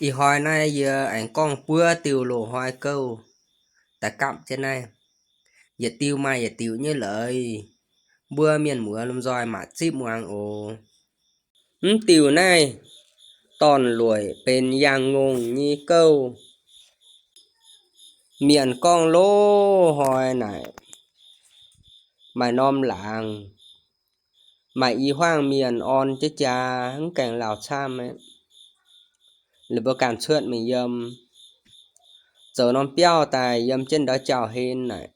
Ih hnoi naaiv yie aengx gorngv buov diuh loz-hnoi gouv daaih gapv jienv naaiv. Yietc diuh maaih yietc diuh nyei leiz, mbuo mienh muoz lomh nzoih maaih zipv muangx oc. Mv diuh naaiv, dorn-lueic benx yangh ngongh nyei gouv. Mienh gorngv loz-hnoi naaic, maaih norm laangz, maaih i huaang mienh orn jienv jaa, mv gaengh lauh camv aqv. Laaix mbuo ganh cuotv mingh yiem, zoux norm biauv daaih yiem jienv ndau jauv-hlen naaic,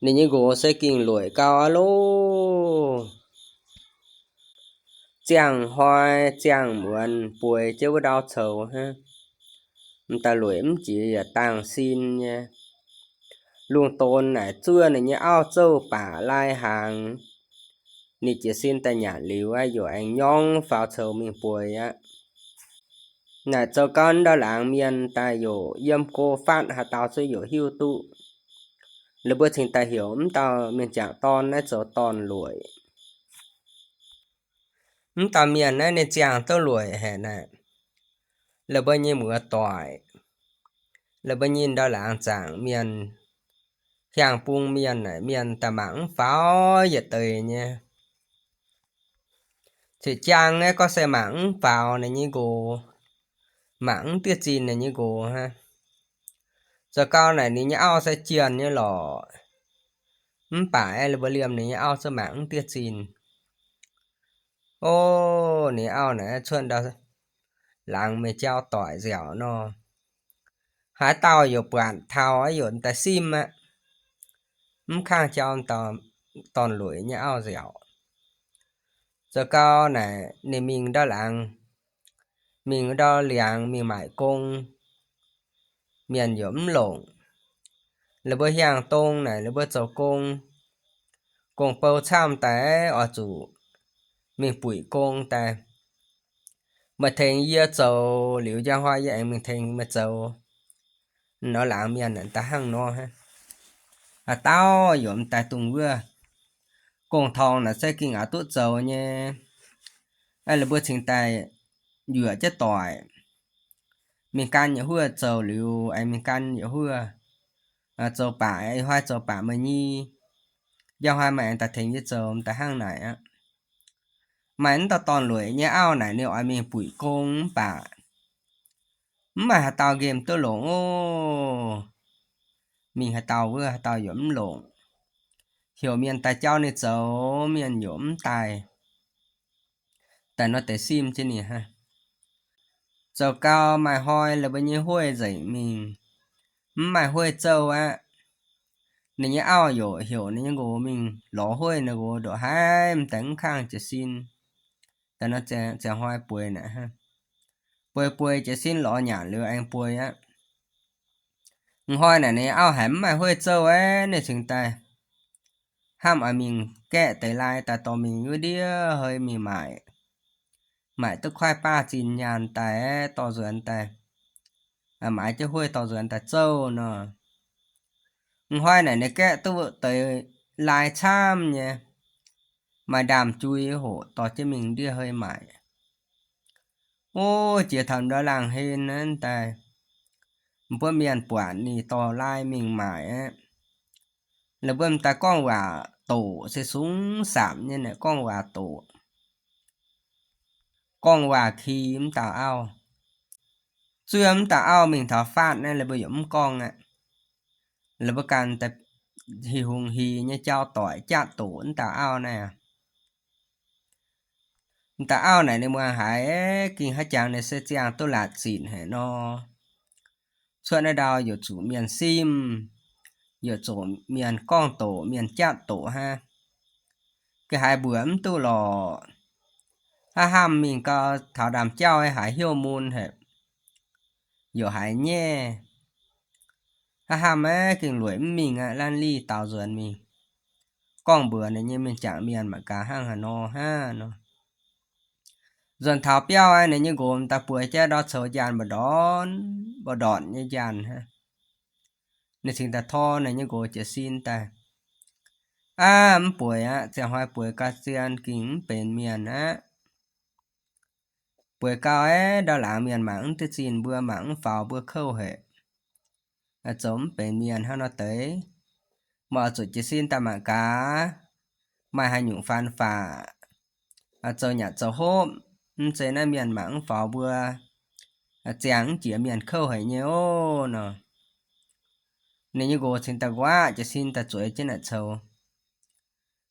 ninh nyei nqox se gengh lueic gau aqv loh. Ziangh hnoi ziangh muonz bueix jienv wuov ndau coux hnangv. M'daaih lueic mv jiex yaac dangh sin nyei. Lungh donx naaic zuov ninh nyei auv zouv baac lai hnaangx, ninh jiez sin daaih nyanc liuz aqv, yaac aengx nyorngv faaux coux mingh bueix aqv. Naaic zoux gau ndau laangz mienh daaih yaac yiem go fatv haaix dauh zuqc yaac hiuv duqv. Laaix mbuo cingx daaih heuc mv dauh mienh jangc dorn naaiv zoux dorn-lueic. Mv dauh mienh naaiv ninh ziangh duqv lueic haic naaic, laaix mbuo nyei muoz-doic, laaix mbuo nyei ndau laangz zaangc mienh, hiaang bung mienh naaic, mienh daaih mangc mv faaux yietc deix nyei. Ceix jaang naaiv gorngv se mangc mv faaux ninh nyei nqox, mangc mv dieh zinh ninh nyei nqox hnangv. Zoux gau naaic ninh nyei auv se jienh nyei lorqc. Mv baac aeqv, laaix mbuo liemh ninh nyei auv zungv mangc mv dieh zinh. O, ninh auv naaic cuotv ndau laangz mingh jauv doic nziaauc nor, haaix dauh yaac buatc taux, yaac daaih simv aqv. Mv kangv jauv dorn-lueic nyei auv nziaauc. Zoux gau naaic ninh mingh ndau laangz, mingh ndau liangx mingh maaic gong, mienh yaac mv longc. Laaix mbuo hiaang dong naaic laaix mbuo zoux gong, gong-bou camv daaih oix zuqc mingh buic gong daaih. Meih tengx yie zoux liuz, njang hnoi yie aengx mingh tengx meih zoux. Nor laangz mienh daaih hnangv nor hnangv. Haaix dauh yaac m'daaih dungx wuov. Gong-torngx naaic se gengh aqc duqv zoux nyei. Laaix mbuo cingx daaih yuoqc jienv doic, mingh gan yietc huoqv zoux liuz aengx mingh gan yietc huoqv. Zoux baac, ih hnoi zoux baac meih nyei, njang hnoi meih aengx daaih tengx yie zoux, m'daaih hnangv naaic aqv. Maaih mv dauh dorn-lueic nyei auv naaic ninh oix mingh buic gong mv baac mv maaih haaix dauh nqemh duqv longc oc. Mingh haaix dauh wuov haaix dauh yaac mv longc. Heuc mienh daaih jauv ninh zoux, mienh yaac mv daaih. Daaih nor deix simv jienv ninh hnangv. Zoux gau maaih hnoi laaix mbuo nyei hueiv nzengc mingh, mv maaih hueiv zouv aqv. Ninh nyei auv yaac heuc ninh nyei nqox mingh lorz hueiv, ninh nqox ndongc haaix m'daaih mv kangv jiez sin. Daaih nor ziangh hnoi bueix naaic hnangv. Bueix bueix jiez sin lorz nyanc liuz aengx bueix aqv. Hnoi naaic ninh auv haiz mv maaih hueiv zouv aqv, ninh cingx daaih hnamv oix mingh gaeqv deix lai daaih dorh mingh wuov ndiev hei mingh maaic. Maaic duqv kuaaiv baav zinh nyaanh daaih dorh nzuonx daaih, maaiz jienv hueiv dorh nzuonx daaih zouv nor. Hnoi naaic ninh gaeqv duqv deix lai camv nyei, maaih ndaamv-jui hoc dorh jienv mingh ndiev hei maaic. O, jiex taux ndau laangh hlen naaiv daaih, mbuo mienh buatc ninh dorh lai mingh maaic aqv. Laaix mbuo m'daaih gorngv waac doqc se sungx samc nyei naaic, gorngv waac doqc, gorngv waac ki mv dauh auv. Zuov mv dauh auv mingh taux faatv naaiv laaix mbuo yaac mv gorngv aqv. Laaix mbuo ganh hih hungx hih nyei jauv doic jatv doqc mv dauh auv naaiv aqv. M'daaih auv naaic ninh muangx haiz, ging haaix jangx ninh se ziangh duqv laatc zinc haic nor. Cuotv naaiv ndau yaac zuqc mienh simv, yaac zuqc mienh gorngv doqc, mienh jatv doqc hnangv. Ga'haaix mbuoqc mv duqv lorqc. Hnangv hnamv mingh gau taux ndaamv-jauv haiz haaix hnyouv mun haic, yaac haiz nyaiv. Hnangv hnamv aeqv, gengh lueic mv mingh aqv, laanh liv daaux nzuonx mingh. Gorngv mbuox ninh nyei mienh jangc mienh mangc gaax hnangv haaix nor hnangv nor. Nzuonx taux biauv aqv, ninh nyei nqox m'daaih bueix jienv ndortv coux njaanh, mbu'ndortv mbu'ndortv nyei njaanh hnangv. Ninh cingx daaih tor ninh nyei nqox jiez sin daaih, Aav, mv bueix aqv. Ziangh hnoi bueix ga'zien gengh mv benx mienh aqv. bueix gau aeqv, ndau laangz mienh mangc mv duqv zinh mbuo, mangc mv faaux mbuo kouv haic, zoux mv benx mienh hnangv nor deix. Meih oix zuqc jiez sin daaih mangc gaax, maaih haaix nyungc faan faqc, zoux nyanc zoux hopv, mv zeiz naaiv mienh mangc mv faaux mbuo, ziangh mv jiex mienh kouv haic nyei oc nor. Ninh nyei nqox cingx daaih nquaqv jiez sin daaih zueiz jienv naaic coux.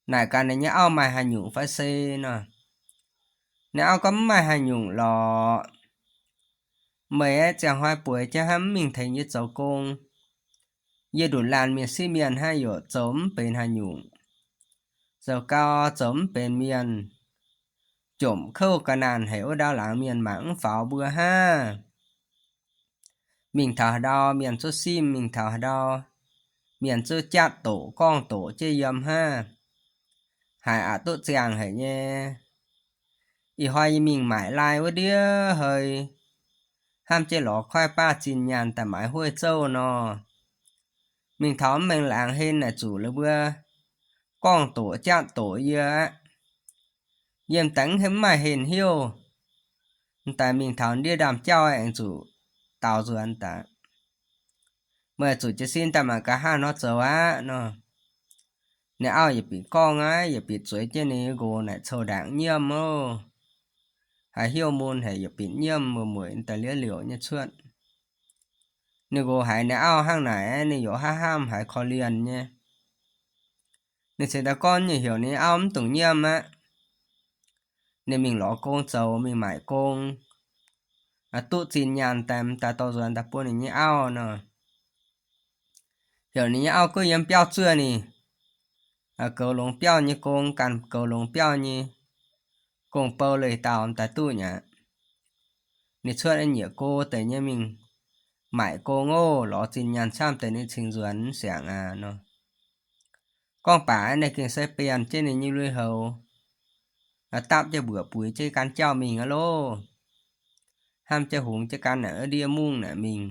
Naaic gaax ninh nyei auv maaih haaix nyungc fai se nor. Ninh auv gorngv, mv maaih haaix nyungc lorqc. Meih aeqv, ziangh hnoi bueix jienv hnangv, mv mingh tengx yie zoux gong. Yie nduqc laanh mienh sieqv mienh hnangv, yaac zoux mv benx haaix nyungc. Zoux gau zoux mv benx mienh, jomc kouv ga'naanh haic, wuov ndau laangz mienh mangc mv faaux mbuo hnangv. Mingh taux haaix ndau mienh zuqc simv, mingh taux haaix ndau mienh zuqc jatv doqc gorngv doqc jienv yiem hnangv. Haiz aqc duqv ziangh haic nyei. Ih hnoi yie mingh maaic lai wuov ndiev hei, hnamv jienv lorz kuaaiv baav zinh nyaanh daaih maaiz hueiv zouv nor, mingh taux mv maengx laangz hlen naaic zuqc la'buo gorngv doqc jatv doqc yie aqv. Yiem daaih mv maaih hlen hnyouv. M'daaih mingh taux ndiev ndaamv-jauv aengx zuqc daaux nzuonx daaih. Meih zuqc jiez sin daaih mangc gaax hnangv nor zoux aqv nor. Ninh auv yietc bieqc gorngv aqv, yietc bieqc zueiz jienv ninh nqox naaic coux ndaangc nyiemv oc. Haiz hnyouv mun haic, yietc bieqc nyiemv mueic mueic daaih liouv liouc nyei cuotv. Ninh nqox haiz ninh auv hnangv naaic, ninh yaac hnamv hnamv haiz korv-lienh nyei. Ninh cingx daaih gorngv nyei heuc ninh auv mv dungx nyiemv aqv. Ninh mingh lorz gong zoux, mingh maaic gong, duqv zinh nyaanh daaih, m'daaih dorh nzuonx daaih bun ninh nyei auv nor. Heuc ninh nyei auv gunv yiem biauv zuov ninh, goux longx biauv nyei gong, ganh goux longx biauv nyei gong-bou leih dauh m'daaih duqv nyei. Ninh cuotv nyiec go deix nyei mingh maaic gong oc, lorz zinh nyaanh camv deix ninh cingx nzuonx siangx aqv nor. Gorngv baac naaiv gengh se bienx jienv ninh nyei lui-houx, dapv jienv mbuoqc buix jienv gan jauv mingh aqv loh. Hnamv jienv hungx jienv gan naaic ndiev mungv naaic mingh.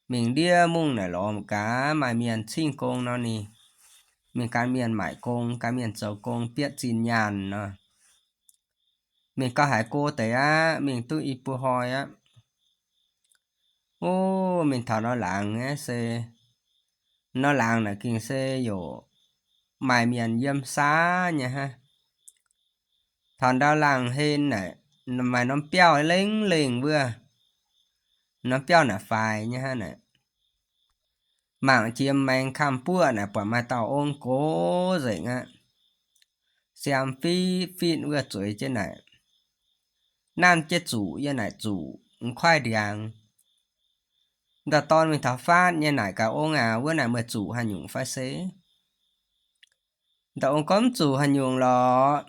Mingh ndiev mungv naaic lorz gaax maaih mienh cingv gong nor ninh mingh gan mienh maaic gong, gan mienh zoux gong bietv zinh nyaanh nor. Mingh gau haiz go deix aqv, mingh duqv i buo hnoi aqv. Ov, mingh taux norm laangz aeqv se, norm laangz naaic gengh se yaac maaih mienh yiem saav nyei hnangv. Taux ndau laangz hlen naaic, maaih norm biauv lengh lengh wuov, norm biauv naaic faix nyei hnangv naaic. Mangc jiex maengx kamv-buoqv naaic buatc maaih dauh ong gox nzengc aqv. Siam fitv fitv wuov zueiz jienv naaic, nanv jienv zuqc yiem naaic zuqc m'nqoiv ndiangx. Dauh dorn mingh taux faatv nyei naaic gaax, Ong aac, wuov naaic meih zuqc haaix nyungc fai se? Dauh ong gorngv, Mv zuqc haaix nyungc lorqc.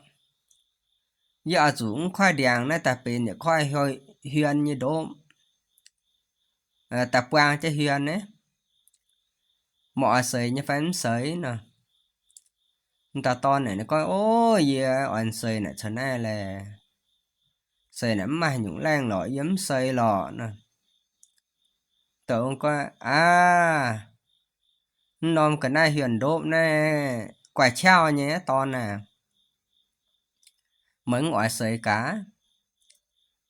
Yie oix zuqc m'nqoiv ndiangx naaiv daaih benx yietc koiv hiuon nyei ndopv, daaih buang jienv hiuon naaiv. Meih oix seix nyei fai mv seix nor? Dauh dorn naaic ninh gorngv, Ov, yie oix seix naaic caux naaiv laeh. Seix naaic mv maaih haaix nyungc laengh lorqc, yie mv seix lorqc nor. Dauh ong gorngv, Aav, mv norm ga'naaiv hiuon ndopv naaiv guaih qauv nyei dorn aah. Meih mv oix seix gaax?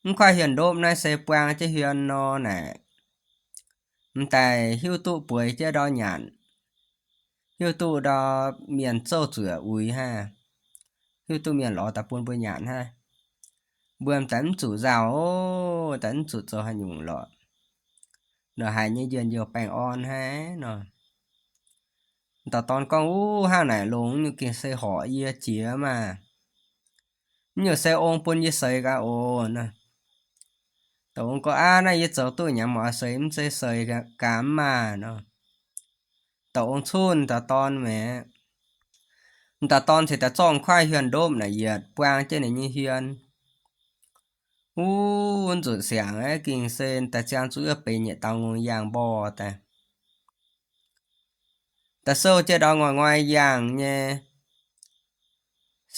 M'nqoiv hiuon ndopv naaiv se buang jienv hiuon nor naaic, m'daaih hiuv duqv bueix jienv ndau nyanc, hiuv duqv ndau mienh zouv zuoqc uix hnangv, hiuv duqv mienh lorz daaih bun mbuo nyanc hnangv. Mbuo m'daaih mv zuqc nzauh, m'daaih mv zuqc zoux haaix nyungc lorqc. Lorqc haic nyei njien-youh baengh orn hnangv nor. Dauh dorn gorngv, Uv, hnangv naaic longx nyungc gengh se horpc yie jiex maah! Mv nyungc se ong bun yie seix gaax oc nor. Dauh ong gorngv, Aav, naaiv yie zoux duqv nyei, meih oix seix mv zeiz seix gaax maah nor. Dauh ong cunh dauh dorn maah. Dauh dorn cingx daaih zorqv m'nqoiv hiuon ndopv naaic yietc buang jienv ninh nyei hiuon. Uv, nzunc siangx aeqv, gengh se daaih ziangh zuqc wuov benx yietc dauh ngongh yaangh mborh daaih. Daaih souv jienv ndau ngoi ngoi yaangh nyei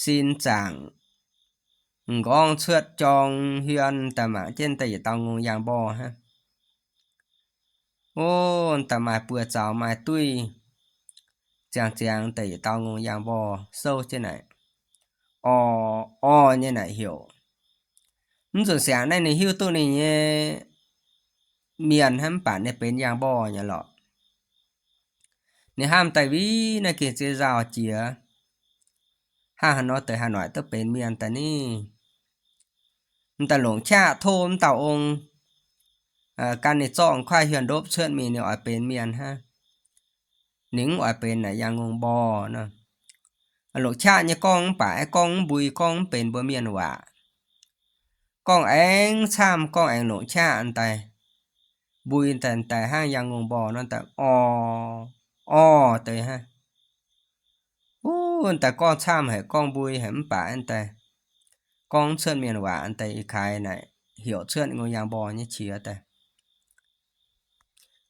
sin zaangc, m'nqorngv cuotv jorng hiuon daaih mangc jienv daaih yietc dauh ngongh yaangh mborh hnangv. Ov, daaih maaih buoz zaux maaih duih, ziangh ziangx daaih yietc dauh ngongh yaangh mborh souv jienv naaic, orv, orv nyei naaic heuc, Mv nzunc siangx naaiv ninh hiuv duqv ninh nyei mienh hnangv, mv baac ninh benx yangh mborh nyei lorqc. Ninh hnamv daaih, Win naaiv gengh ziex nzauh jiex, hnangv haaix nor deix haaix noic duqv benx mienh daaih ni? M'daaih longc qaqv tov m'dauh ong gan ninh zorqv m'nqaaiv hiuonh ndopv cuotv mingh, ninh oix benx mienh hnangv. Ninh mv oix benx naaic yangh ngongh mborh nor. Longc qaqv nyei gorngv mv baac aengx gorngv mv mbui, gorngv mv benx mbuo mienh waac. Gorngv aengx camv, gorngv aengx longc qaqv daaih mbui daaih, daaih hnangv yangh ngongh mborh nor daaih, orv, orv deix hnangv. Wuov daaih gorngv camv haic, gorngv mbui haic mv baac daaih gorngv mv cuotv mienh waac daaih, ih kaaix naaic heuc cuotv ngongh yangh mborh nyei qiex daaih.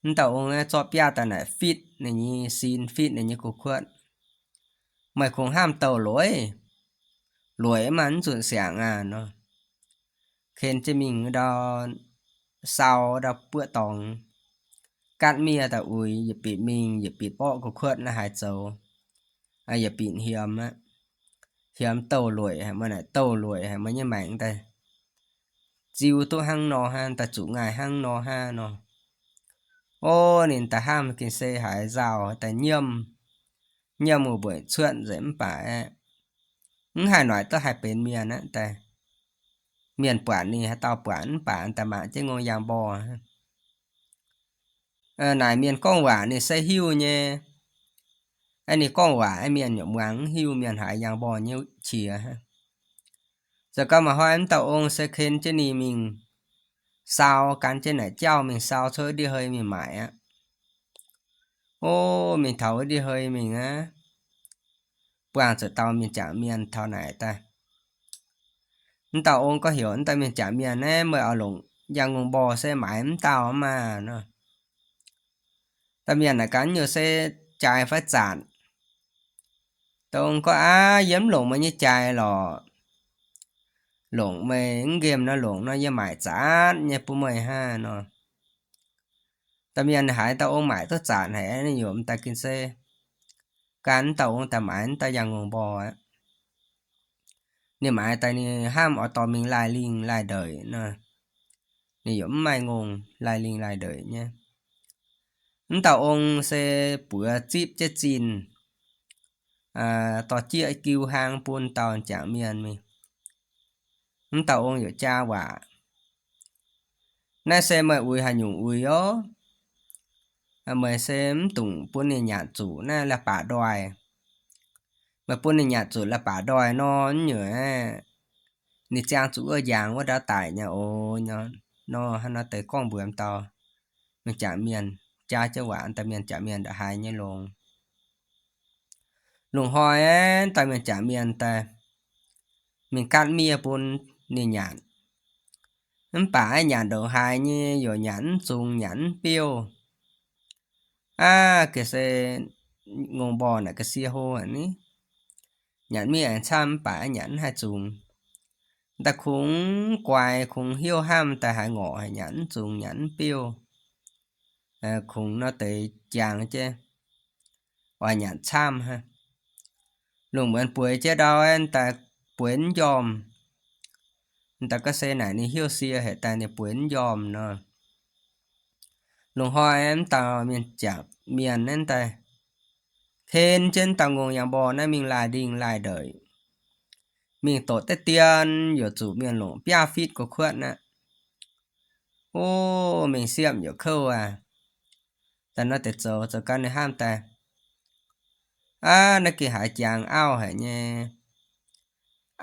M'dauh ong zorqv biaav daaih naaic fitv ninh nyei sin, fitv ninh nyei gu'kuotv. Meih kungx hnamv douh lueic, lueic mv maaih mv nzunc siangx aqv nor. Ken jienv mingh ndau, sau ndau buoqv dorngx, gaatv miev daaih uix, yietc bieqc mingh, yietc bieqc borqv gu'kuotv naaiv haaix zoux, yietc bieqc hiemx aqv. Hiemx douh lueic haic, meih naaic douh lueic haic, meih nyei maengc daaih ziu duqv hnangv nor hnangv, daaih zuqc ngaih hnangv nor hnangv nor. O, ninh daaih hnamv gengh se haiz nzauh daaih nyiemv, nyiemv wuov mbuoqc cuotv nzengc mv baac aeqv, mv haih noic duqv haih benx mienh aqv daaih. Mienh buatc ninh haaix dauh buatc mv baac daaih mangc jienv ngongh yangh mborh. Naaic mienh gorngv waac ninh se hiuv nyei. Aeqv, ninh gorngv waac aeqv, mienh yaac muangx mv hiuv, mienh haiz yangh mborh nyei qiex. Zoux gau mv hnoi mv dauh ong se ken jienv ninh mingh sau, gan jienv naaic jauv mingh sau cuotv ndiev hei mingh maaic aqv. O, mingh taux wuov ndiev hei mingh aqv, buangh zuqc dauh mienh jangc mienh taux naaic daaih. Mv dauh ong gorngv heuc mv dauh mienh jangc mienh naaiv, meih oix longc yangh ngongh mborh se maaiz mv dauh maah nor. Dauh mienh naaic gaax, Nyungc se jaaix fai zaanc? Dauh ong gorngv, Aav, yie mv longc meih nyei jaaix lorqc. Longc meih mv nqemh nor, longc nor yie maaic zaanc nyei bun meih hnangv nor. Dauh mienh haiz dauh ong maaic duqv zaanc haic, ninh yaac mv daaih gin se gan mv dauh ong daaih maaiz mv dauh yangh ngongh mborh aqv. Ninh maaiz daaih ninh hnamv oix dorh mingh laaih lingh laaih ndeic nor. Ninh yaac mv maaih ngongh laaih lingh laaih ndeic nyei. Mv dauh ong se buoz zipv jienv zinh, dorh jieqv giu hlang bun dauh jangc mienh mingh. Mv dauh ong yaac jaa waac, Naaiv se meih uix haaix nyungc uix oc? Meih se mv dungx bun ninh nyanc zuqc naaiv la'baac ndoih. Meih bun ninh nyanc zuqc la'baac ndoih nor, nyungc aeqv, ninh ziangh zuqc wuov njang wuov ndau daic nyei oc. Nor hnangv nor deix gorngv mbuox dauh mienh jangc mienh, jaa jienv waac daaih mienh jangc mienh ndongc haaix nyei longx. Lungh hnoi aeqv, dauh mienh jangc mienh daaih mingh gaatv miev bun ninh nyanc. Mv baac aeqv, nyanc ndongc haaix nyei yaac nyanc mv zungx, nyanc mv biouv. Aav, ga'sie ngongh mborh naaic ga'sie hlo haic ni. Nyanc miev aengx camv mv baac aeqv, nyanc mv haih zungx. Daaih kungx guaix kungx hnyouv hnamv daaih haaix ngorc haic, nyanc mv zungx, nyanc mv biouv. Kungx nor deix jangx jienv oix nyanc camv hnangv. Lungh muonz bueix jienv ndau aeqv, daaih bueix mv njormh. Daaih ga'sie naaic ninh hnyouv sie haic daaih ninh bueix mv njormh nor. Lungh hnoi mv dauh mienh jangc mienh naaiv daaih ken jienv dauh ngongh yangh mborh naaiv mingh laaih lingh laaih ndeic. Mingh doqc deix dien yaac zuqc mienh longc biaav fitv gu'kuotv aqv. O, mingh siepv yaac kouv aqv. Daaih nor deix zoux, zoux gau ninh hnamv daaih, Aav, naaiv gengh haiz jangx auv haic nyei.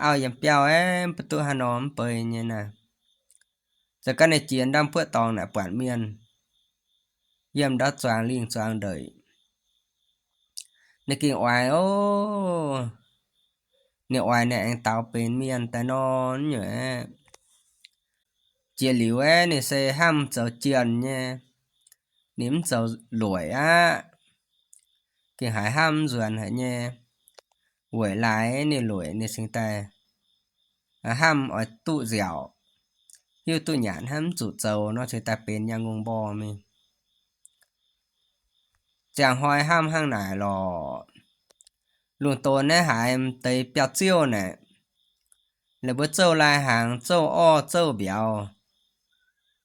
Auv yiem biauv aeqv, mv baac duqv haaix nor mv bei nyei naaiv. Zoux gau ninh jiex ndau buoqv dorngx naaic buatc mienh yiem ndau zuangx lingh zuangx ndeic. Ninh gengh oix oc. Ninh oix ninh aengx daux benx mienh daaih nor nyungc aeqv, jiex liuz aeqv, ninh se hnamv zoux jienh nyei. Ninh mv zoux lueic aqv. Gengh haiz hnamv mv nzuonx haic nyei. Weic laaix ninh lueic ninh cingx daaih hnamv oix duqv nziaauc, hiuv duqv nyanc hnamv mv zuqc zoux nor cingx daaih benx yangh ngongh mborh mingh. Ziangh hnoi hnamv hnangv naaic lorqc. Lungh ndorm naaiv haiz m'deix biauv-ziouv naaic, laaix mbuo zouv lai hnaangx, zouv orv, zouv mbiauz,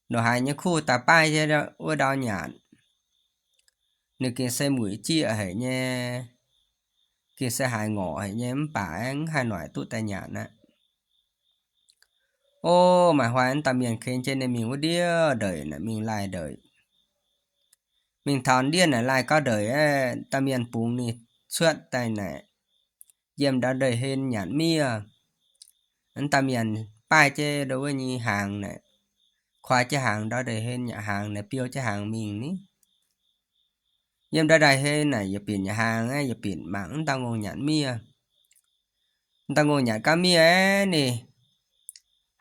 ndongc haaix nyei kuv daaih baaih jienv wuov ndau nyanc. Ninh gengh se muic jieqv haic nyei, gengh se haiz ngorc haic nyei, mv baac mv haih noic duqv daaih nyanc aqv. O, maaih hnoi wuov dauh mienh kengx jienv ninh mingh wuov ndiev ndeic naaic, mingh laih ndeic. Mingh taux ndiev naaic laih gauh ndeic aqv, dauh mienh bungx ninh cuotv daaih naaic, yiem ndau ndeic-hlen nyanc miev. Wuov dauh mienh baaih jienv ndau wuov nyei hnaangx naaic, koi jienv hnaangx ndau ndeic-hlen nyanc hnaangx naaic, biou jienv hnaangx mingh ni. Yiem ndau ndeic-hlen naaic yietc binc nyanc hnaangx aqv, yietc binc mangc wuov dauh ngongh nyanc miev. Wuov dauh ngongh nyanc gau miev aqv, ninh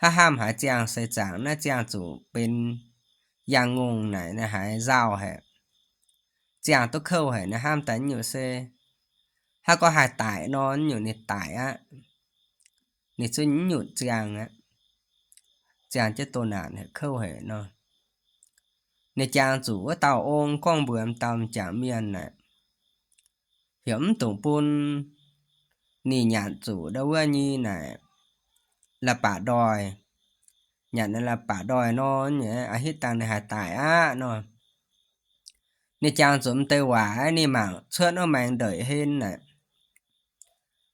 hnamv hnamv haiz ziangh seix zaangc naaiv ziangh zuqc benx yangh ngongh naaic, ninh haiz nzauh haic, ziangh duqv kouv haic, ninh hnamv daaih nyungc se hnangv gorngv haih daic nor, nyungc ninh daic aqv. Ninh zungv nyungc ziangh aqv, ziangh jienv doh naanc haic, kouv haic nor. Ninh jangx zuqc wuov dauh ong gorngv mbuox dauh m'jangc mienh naaic, heuc mv dungx bun ninh nyanc zuqc ndau wuov nyei naaic, la'baac ndoih. Nyanc naaic la'baac ndoih nor, a'hitv dangh ninh haih daic aqv nor. Ninh jangx zuqc m'deix waac aqv, ninh mangc cuotv wuov maengx ndeic-hlen naaic,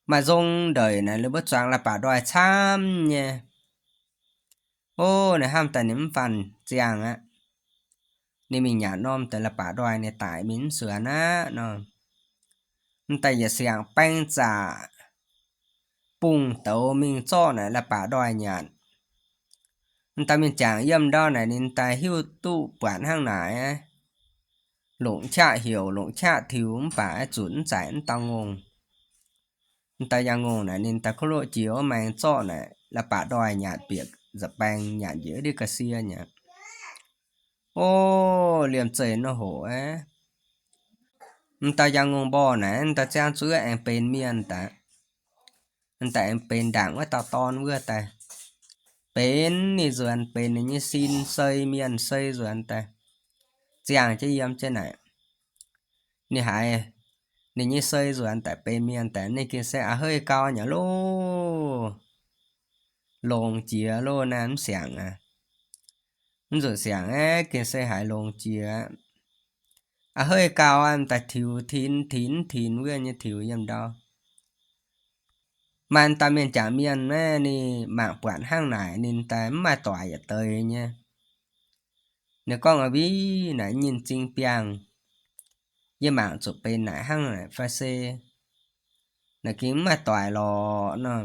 maaih nzong ndeic naaic, ninh mbuo zuangx la'baac ndoih camv nyei. O, ninh hnamv daaih ninh mv faanh ziangh aqv. Ninh mingh nyanc norm deix la'baac ndoih, ninh daic mingh mv suonx aqv nor. M'daaih yietc siangx baeng zaqc bungx douz mingh zorqv naaic la'baac ndoih nyanc. M'daaih mingh jangx yiem ndau naaic, ninh daaih hiuv duqv buatc hnangv naaic, longc qaqv heuc, longc qaqv tiux, mv baac zunc mv zaic wuov dauh ngongh. M'daaih yangh ngongh naaic, ninh daaih kuv loqv jiex wuov maengx zorqv naaic la'baac ndoih nyanc bieqc nza'baeng, nyanc njiec wuov ndiev ga'sie nyei. O, liemh zeih nor hoc aqv, m'daaih yangh ngongh mborh naaic, m'daaih ziangh zuqc aengx benx mienh daaih. M'daaih aengx benx ndaangc wuov dauh dorn wuov daaih. Benx ninh nzuonx, benx ninh nyei sin, sei mienh sei nzuonx daaih, ziangh jienv yiem jienv naaic. Ninh haiz ninh nyei sei nzuonx daaih benx mienh daaih, ninh gengh se a'heiv gau nyei loh. Longx jiex loh naaiv, mv siangx aqv. Mv zuqc siangx aeqv, gengh se haiz longx jiex. A'heiv gau aqv, m'daaih tiux tinx tinx tinx wuov nyei tiux yiem ndau. Maaih dauh mienh jangc mienh naaiv, ninh mangc buatc hnangv naaic, ninh daaih mv maaih doic yietc deix nyei. Ninh gorngv, A'wi, naaic nyinh zing biangh. Yie mangc zuqc benx naaic hnangv naaic fai se naaic gengh mv maaih doic lorqc nor.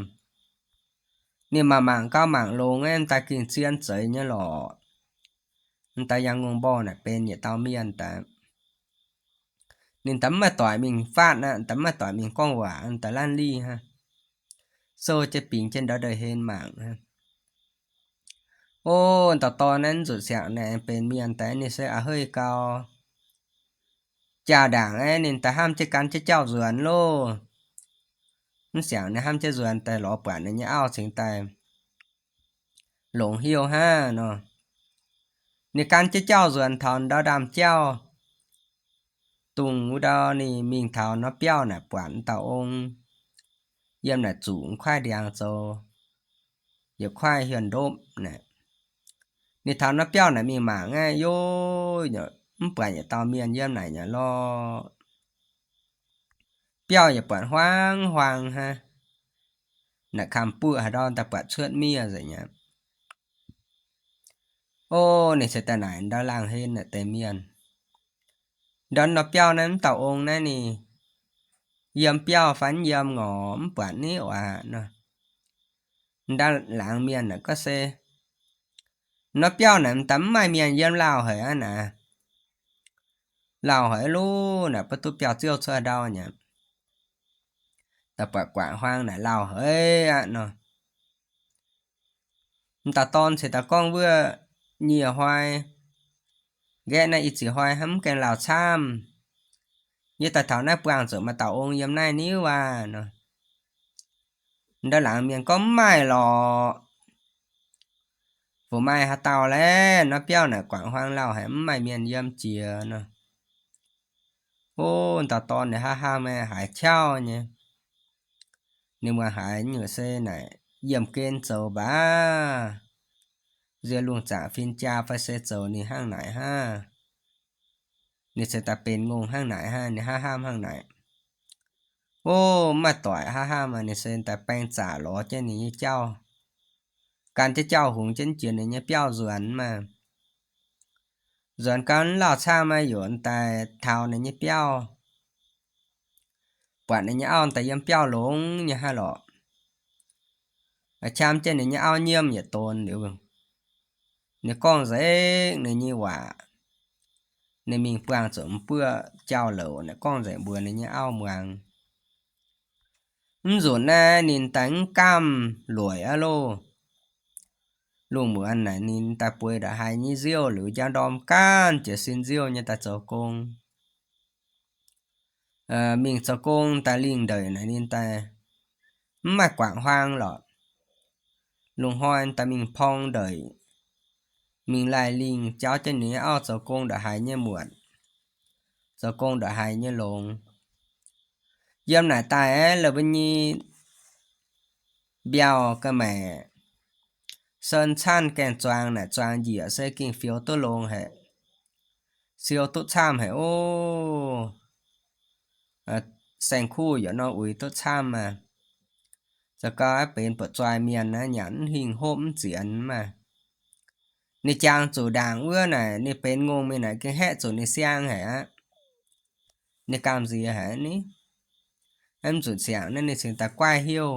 Ninh mangc mangc gau mangc longx aeqv, m'daaih gengh zien zeiz nyei lorqc. M'daaih yangh ngongh mborh naaic benx yietc dauh mienh daaih. Ninh daaih mv maaih doic mingh faatv aqv, daaih mv maaih doic mingh gorngv waac, daaih laanh lih hnangv. Sou jienv bingx jienv ndau ndeic-hlen mangc hnangv. O, dauh dorn naaiv mv zuqc siangx naaic benx mienh daaih, ninh se a'heiv gau. Jaa-ndaangc aeqv, ninh daaih hnamv jienv gan jienv jauv nzuonx loh. Mv siangx ninh hnamv jienv nzuonx daaih lorz buatc ninh nyei auv cingx daaih longx hnyouv hnangv nor. Ninh gan jienv jauv nzuonx taux ndau ndaamv-jauv, dongh wuov ndau ninh mingh taux norm biauv naaic buatc dauh ong yiem naaic zuqc kuaaiv ndiangx zoux, yietc kuaaiv hieh ndopv naaic. Ninh taux norm biauv naaic mingh mangc aqv, yov, mv buatc yietc dauh mienh yiem naaic nyei lorqc. Biauv yaac buatc huaang-huaang hnangv. Naaic kamx buoqv haaix ndau daaih buatc cuotv miev nzengc aqv. O, ninh se daaih naaic ndau laangh hlen naaic deix mienh, ndortv norm biauv naaiv mv dauh ong naaiv ninh yiem biauv fai mv yiem ngorc mv buatc ni aqv nor. Ndau laangz mienh naaic gorngv se, Norm biauv naaic m'daaih mv maaih mienh yiem, lauh haic aqv naaic. Lauh haic loh naaic, mv duqv biauv ziouv cuotv ndau nyei. Daaih buatc guangc huaang naaic lauh haic aqv nor. M'daaih dorn ceix daaih gorngv wuov, Nyic hnoi, nqaeqv naaiv i ziex hnoi hnamv mv gaengh lauh camv. Yie daaih taux naaiv buangh zuqc maaih dauh ong yiem naaiv niuv aqv nor. Ndau laangz mienh gorngv, Mv maaih lorqc. Fu maaih haaix dauh laeh? Norm biauv naaic guangc huaang lauh haic, mv maaih mienh yiem jiex nor. O, dauh dorn ninh hnamv hnamv haiz qauv nyei. Ninh muangx haiz nyungc se naaic yiemh gen zoux mbac. Nzie lungh zaangc fin-jaa fai se zoux ninh hnangv naaic hnangv. Ninh se daaih benx ngongh hnangv naaic hnangv, ninh hnangv hnamv hnangv naaic. O, mv maaih doic hnangv hnamv maah, ninh se daaih baeng zaqc lorz jienv ninh nyei jauv. Gan jienv jauv hungx jienv jiex ninh nyei biauv nzuonx maah. Nzuonx gau lauh camv maah, yaac daaih taux ninh nyei biauv, buatc ninh nyei auv daaih yiem biauv longx nyei hnangv lorqc. Qam jienv ninh nyei auv nyiemv yietc donx liuz, ninh gorngv nzengc ninh nyei waac. Ninh mingh buangh zuqc m'buoqv jauv-louc naaic gorngv nzengc mbuox ninh nyei auv muangx. Mv nzunc naaiv ninh daaih mv gamh lueic aqv loh. Lungh muonz naaic ninh daaih bueix ndongc haaix nyei nziouv liuz, njang ndorm gaanv jiez sin nziouv nyei daaih zoux gong. Mingh zoux gong daaih lingh ndeic naaic ninh daaih mv maaih guangc huaang lorqc. Lungh hnoi daaih mingh porng ndeic, mingh laih lingh jauv jienv ninh nyei auv zoux gong ndongc haaix nyei muotc, zoux gong ndongc haaix nyei longx. Yiem naaic daaih aeqv, la'buo nyei mbiauh ga'maeqc, sen canv gaengh zuangx naaic, zuangx njiec se gengh fioux duqv longx haic, siou duqv camv haic ov. Saeng-kuv yaac nor uix duqv camv maah. Zoux gau aeqv, benx buatc zoih mienh naaiv nyanc mv hingh hopv mv zienx maah. Ninh jangx zuqc ndaangc wuov naaic ninh benx ngongh mingh naaic gengh haeqv zuqc ninh siang haic aqv. Ninh gamh nziex haic ni. Mv nzunc siangx naaiv ninh cingx daaih guaaiv heuv,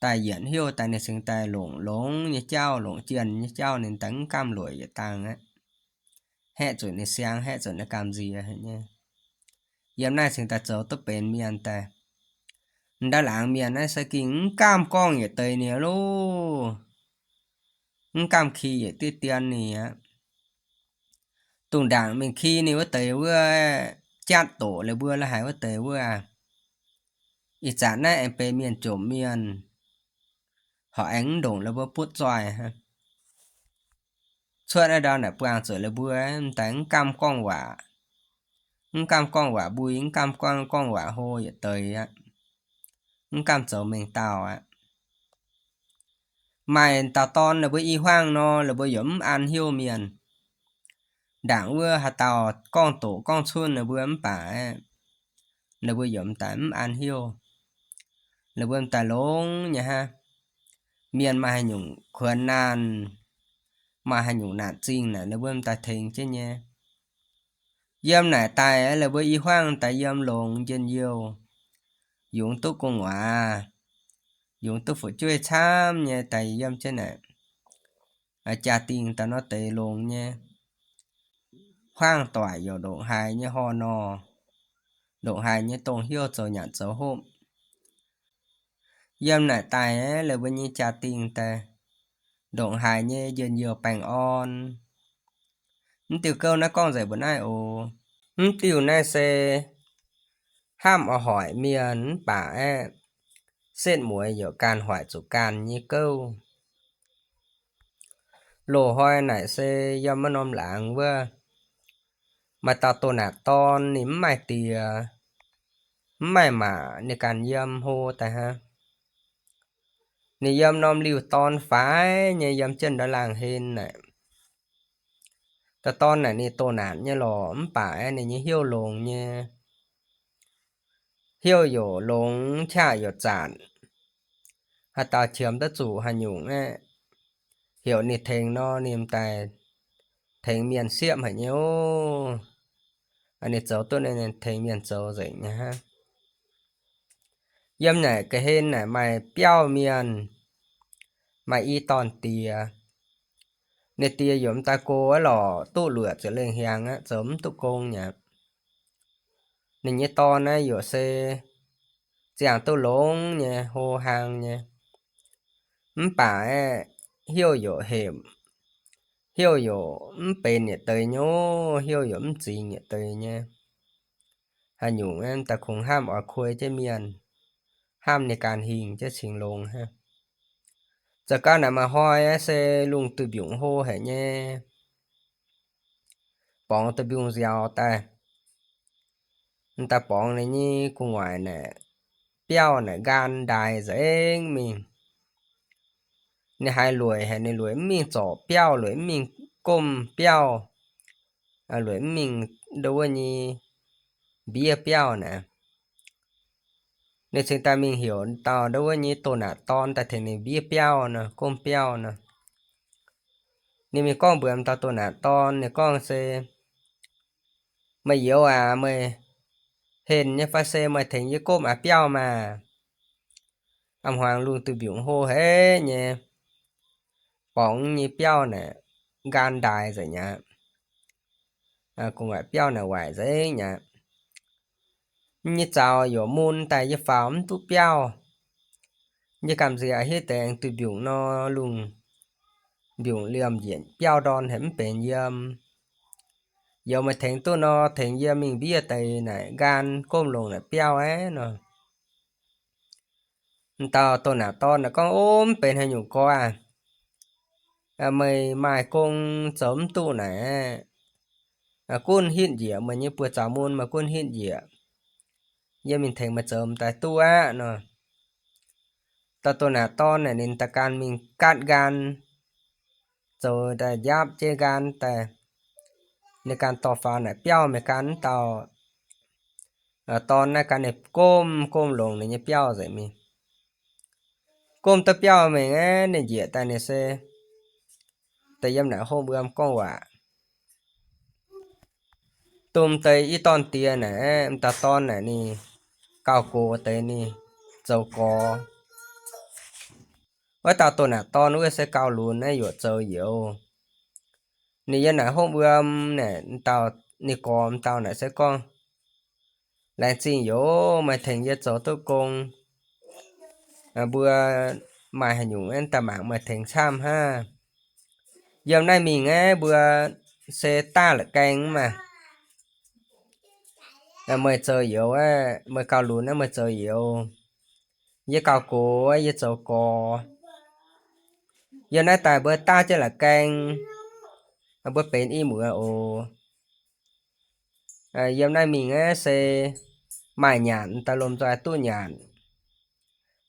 daaih yienc heuv daaih ninh cingx daaih longc longx nyei jauv, longc jienh nyei jauv, ninh daaih mv gamh lueic yietc dangh aqv. Haeqv zuqc ninh siang, haeqv zuqc ninh gamh nziex haic nyei. Yiem naaiv cingx daaih zoux duqv benx mienh daaih. Nda'laangz mienh naaiv se gengh mv gamh gorngv yietc deix ninh loh. Mv gamh ki yietc diqv dien ninh aqv. Dongh ndaangc mingh ki ninh wuov deix wuov, jatv doqc la'buo la'haic wuov deix wuov, ih zanc naaiv aengx benx mienh jomc mienh, horpc aengx mv ndongc la'buo butv zoih hnangv. Cuotv naaiv ndau naaic buangh zuqc la'buo daaih mv gamh gorngv waac, mv gamh gorngv waac mbui, mv gamh gorngv, gorngv waac hlo yietc deix aqv. Mv gamh zoux mengh dauh aqv. Maaih dauh dorn la'buo i hmuangv nor, la'buo yaac mv an heuv mienh. Ndaangc wuov haaix dauh gorngv doqc gorngv cunh la'buo mv baac aeqv, la'buo yaac m'daaih mv an heuv. La'buo m'daaih longx nyei hnangv. Mienh maaih haaix nyungc kuonx naanh, maaih haaix nyungc naanc zingh naaic, la'buo m'daaih tengx jienv nyei. Yiem naaic daaih la'buo i hmuangv daaih yiem longx njien-youh, yungz duqv gu'nguaaz, yungz duqv fu'jueiv camv nyei daaih yiem jienv naaic. Jaa-dingh daaih nor deix longx nyei. Hmuangv doic yaac ndongc haaix nyei hor nor, ndongc haaix nyei dongh heuv zoux nyanc zoux hopv. Yiem naaic daaih aeqv, la'buo nyei jaa-dingh daaih ndongc haaix nyei njien-youh baengh orn. Mv diuh gouv naaiv gorngv nzengc mbuo naaiv oc. Mv diuh naaiv se hnamv oix hoic mienh mv baac aeqv, setv mueiz yaac ganh hoic zuqc ganh nyei gouv. Loz-hnoi naaic se yiem wuov norm laangz wuov, maaih dauh doh naatc dorn ninh mv maaih diex, mv maaih maac, ninh ganh yiem hlo daaih hnangv. Ninh yiem norm liuh dorn faix nyei yiem jienv ndau laangh hlen naaic. Dauh dorn naaic ninh doh naatc nyei lorqc, mv baac aeqv ninh nyei heuv longx nyei. Heuv yaac longx, qaqv yaac zaatc. Haaix dauh qiemx duqv zuqc haaix nyungc aeqv, heuc ninh tengx nor, ninh m'daaih tengx mienh siepv haic nyei ov. Ninh zoux duqv ninh tengx mienh zoux nzengc nyei hnangv. Yiem naaic ga'hlen naaic maaih biauv mienh, maaih i dorn diex. Ninh diex yaac m'daaih go aqv lorqc, duqv luoqc ziepc lengh hiaangx aqv, zoux mv duqv gong aqv. Ninh nyei dorn naaiv yaac se ziangh duqv longx nyei, hlo hlang nyei. Mv baac aeqv, heuv yaac hepc, heuv yaac mv benx yietc deix nyei ov, heuv yaac mv zingx yietc deix nyei. Haaix nyungc aeqv, m'daaih kungx hnamv oix kuei jienv mienh, hnamv ninh ganh hingh jienv cingx longx hnangv. Zoux gau naaic maaih hnoi aeqv, se lungh duih mbiungc hlo haic nyei. Borngz duih mbiungc nziaaux daaih, m'daaih borngz ninh nyei gu'nguaaic naaic, biauv naaic nqaang ndaaix nzengc mingh. Ninh haiz lueic haic, ninh lueic mv mingh zorc biauv, lueic mv mingh gomv biauv, lueic mv mingh ndo wuov nyei mbiev biauv naaic. Ninh cingx daaih mingh heuc dauh ndo wuov nyei doh naanc dorn daaih tengx ninh mbiev biauv nor, gomv biauv nor. Ninh mingh gorngv mbuox dauh doh naanc dorn, ninh gorngv se, Meih youz aac, meih henh nyei fai se meih tengx yie gomv aqv biauv maah! A'hmuangx lungh duih mbiungc hlo haic nyei, borngz nyei biauv naaic nqaan ndaaix nzengc aqv. Gu'nguaaic biauv naaic waaic nzengc aqv. Nyei zaux yaac mun daaih yie faaux mv duqv biauv. Yie gamh nziex hitv deix aengx duih mbiungc nor, lungh mbiungc liemh njiec biauv ndorn haic mv benx yiem. Youz meih tengx duqv nor, tengx yie mingh mbiev deix naaic nqaan gomv longc naaic biauv aqv nor. Dauh doh naanc dorn naaic gorngv, O, mv benx haaix nyungc gorx aac. Meih maaih gong zoux mv duqv naaic, gunv hitv njiec meih nyei buoz zaux mun, meih gunv hitv njiec. Yie mingh tengx meih zoux m'daaih duqv aqv nor. Dauh doh naanc dorn naaic ninh daaih gan mingh gaatv nqaan, zoux daaih njaapv jienv nqaan daaih, ninh gan dorh faaux naaic biauv mingh gan wuov dauh dorn naaiv gan ninh gomv gomv longc ninh nyei biauv nzengc mingh. Gomv duqv biauv mingh aeqv, ninh njiec daaih ninh se daaih yiem naaic hopv wuom gorngv waac. Domh deix i dorn diex naaic, m'daaih dorn naaic ninh gauh gox deix ninh zoux gorx. Wuov dauh doh naanc dorn wuov se gauh lunx naaiv yaac zoux youz. Ninh yiem naaic hopv wuom naaic, m'daaih ninh gorx m'daaih naaic se gorngv, Laengz zingh youz, meih tengx yie zoux duqv gong. Mbuo maaih haaix nyungc aeqv, daaih mangc meih tengx camv hnangv. Yiem naaiv mingh aeqv, mbuo se daav la'gaeng maah. Meih zoux youz aeqv, meih gauh lunx aeqv, meih zoux youz. Yie gauh gox, yie zoux gorx. Yiem naaiv daaih mbuo daav jienv la'gaeng, mbuo benx i muoz oc. Yiem naaiv mingh aeqv, se maaih nyanc daaih lomh nzoih duqv nyanc,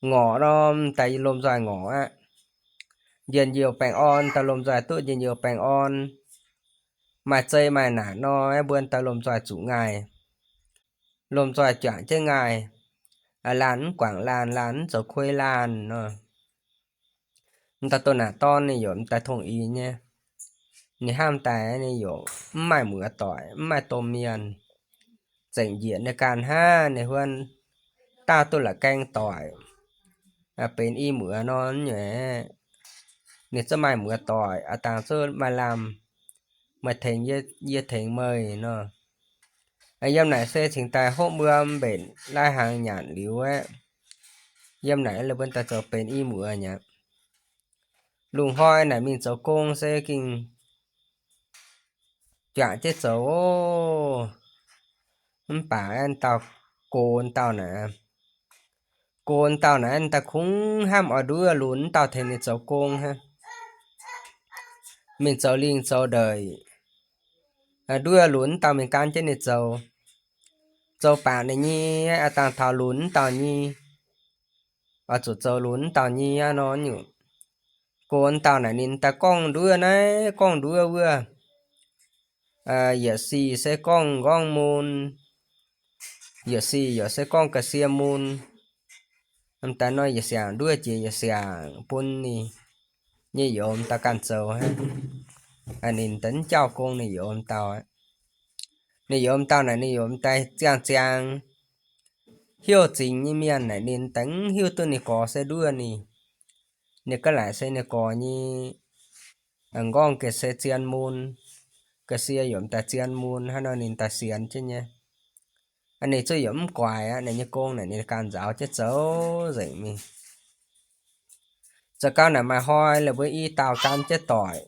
ngorc norm daaih lomh nzoih ngorc aqv. Njien-youh baengh orn daaih lomh nzoih duqv njien-youh baengh orn. Maaih zei maaih naanc nor, mbuo daaih lomh nzoih zuqc ngaih, lomh nzoih juangc jienv ngaih, laanh mv guangc laanh, laanh mv zoux kuei laanh nor. M'daaih doh naanc dorn ninh yaac m'daaih tongh ih nyei. Ninh hnamv daaih ninh yaac mv maaih muoz-doic, mv maaih domh mienh, zengc njiec ninh ganh hnangv. Ninh huon daav duqv la'gaeng doic, benx i muoz nor nyei, ninh zungv maaih muoz-doic, aa dangh zungv maaih lamh. Meih tengx yie, yie tengx meih nor. Yiem naaic se cingx daaih hopv wuom mbenc lai hnaangx nyanc liuz aeqv, yiem naaic la'buonc daaih zoux benx i muoz nyei aqv. Lungh hnoi naaic mingh zoux gong se gengh juangc jienv zoux oc. Mv baac aeqv, dauh gox dauh naaic, gox dauh naaic daaih kungx hnamv oix nduov lunx dauh tengx ninh zoux gong hnangv. Mingh zoux lingh zoux ndeic, nduov lunx dauh mingh gan jienv ninh zoux. Zoux baac ninh nyei, aa dangh taux lunx dauh nyei, oix zuqc zoux lunx dauh nyei aqv nor nyungc. Gox dauh naaic ninh daaih gorngv nduov naaiv gorngv nduov wuov, yietc sic se gorngv nqorngv mun, yietc sic yaac se gorngv ga'sie mun. M'daaih nor yietc siangx nduov jiex yietc siangx bun ninh nyei youz m'daaih ganh zoux hnangv. Ninh daaih mv jauv gong ninh youz m'daaih. Ninh youz m'daaih naaic ninh youz m'daaih ziangh ziangx hiuv zingx nyei mienh naaic ninh daaih mv hiuv duqv ninh gorx se nduov ninh. Ninh ga'laaic se ninh gorx nyei nqorngv ga'sie zien mun, ga'sie yaac m'daaih zien mun hnangv nor ninh daaih sienx jienv nyei. Ninh zuqc yaac mv guaix aqv, ninh nyei gong naaic ninh ganh nzaaux jienv zoux nzengc mingh. Zoux gau naaic maaih hnoi la'buo i dauh gan jienv doic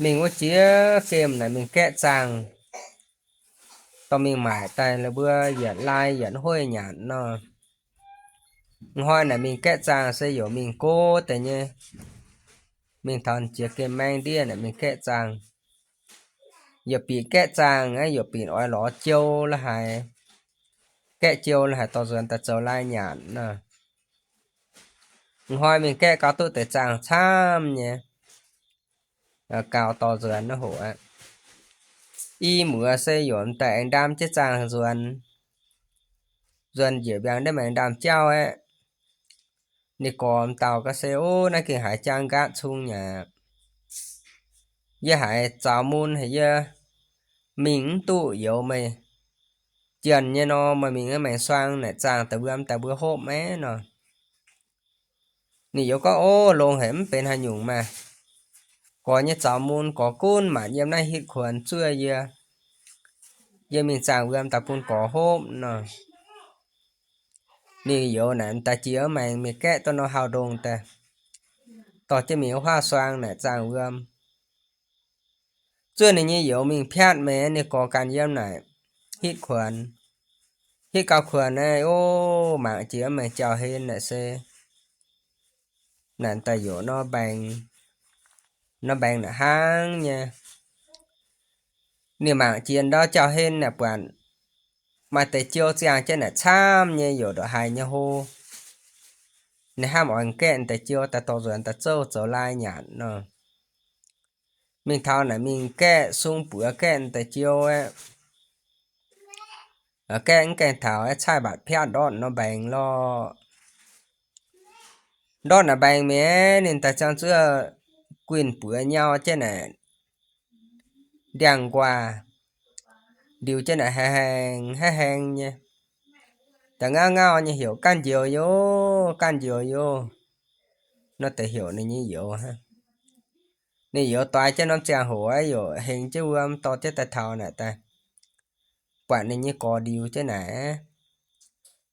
mingh wuov jiex gemh naaic mingh gaeqv zaangh, dorh mingh maaic daaih la'buo yietc lai yietc hoiv nyanc nor. Hnoi naaic mingh gaeqv zaangh se yaac mingh gox deix nyei, mingh taux jiex gemh maeng ndiev naaic mingh gaeqv zaangh. Yaac bieqc gaeqv zaangh aqv, yaac bieqc oix lorz jou la'haic, gaeqv jou la'haic dorh nzuonx daaih zoux lai nyanc nor. Hnoi mingh gaeqv gauh duqv deix zaangh camv nyei, gauh dorh nzuonx naaiv hoc aqv. I muoz se yaac m'daaih aengx ndaam jienv zaangh nzuonx, nzuonx njiec mbiaangx ndiev maengx ndaam jauv aeqv, ninh gorx m'dauh gaax se, Ov, naaiv gengh haiz jaang nqaatv cung nyei aqv. Yie haiz zaux mun haic, yie mingh mv duqv youz meih jienh nyei nor, meih mingh maengx suang naaic zaangh daaih wuom daaih mbuo hopv maiv nor. Ninh youz gorngv, Ov, longx haic, mv benx haaix nyungc maah. Gorx nyei zaux mun, gorx gunv maanc yiem naaiv hitv kuonx zuov yie. Yie mingh zaangh wuom daaih bun gorx hopv nor. Ninh youz naaic daaih jiex maengx mingh gaeqv duqv norm hauv ndongh daaih, dorh jienv mingh wuov huaav suang naaic zaangh wuom. Zuov ninh nyei youz mingh piatv mingh, ninh gorx ganh yiem naaic hitv kuonx. Hitv gau kuonx naaic, ov, mangc jiex maengx jauv-hlen naaic se naaic daaih youz norm mbaengx, norm mbaengx naaic hnangv nyei. Ninh mangc jiex ndau jauv-hlen naaic buatc maaih deix jiou ziangh jienv naaic camv nyei, youz ndongc haaix nyei hlo. Ninh hnamv oix gaeqv deix jiou daaih dorh nzuonx daaih zouv zoux lai nyanc nor. Mingh taux naaic mingh gaeqv sung buoz gaeqv deix jiou aeqv, gaeqv mv gaengh taux aeqv, caaiv mbatc piatv ndortv norm mbaengx lorqc. Ndortv naaic mbaengx mingh aeqv, ninh daaih ziangh zuov guinh buoz nyau jienv naaic ndiangx-nquaah, ndiux jienv naaic haengx haengx nyei, da'ngauv ngauv nyei heuc, Ganh njoux youz, ganh njoux youz. Nor deix heuc ninh nyei youz hnangv. Ninh youz doix jienv norm ziangh hoc aeqv, yaac hengx jienv wuom dorh jienv daaih taux naaic daaih, buatc ninh nyei gorx ndiux jienv naaic,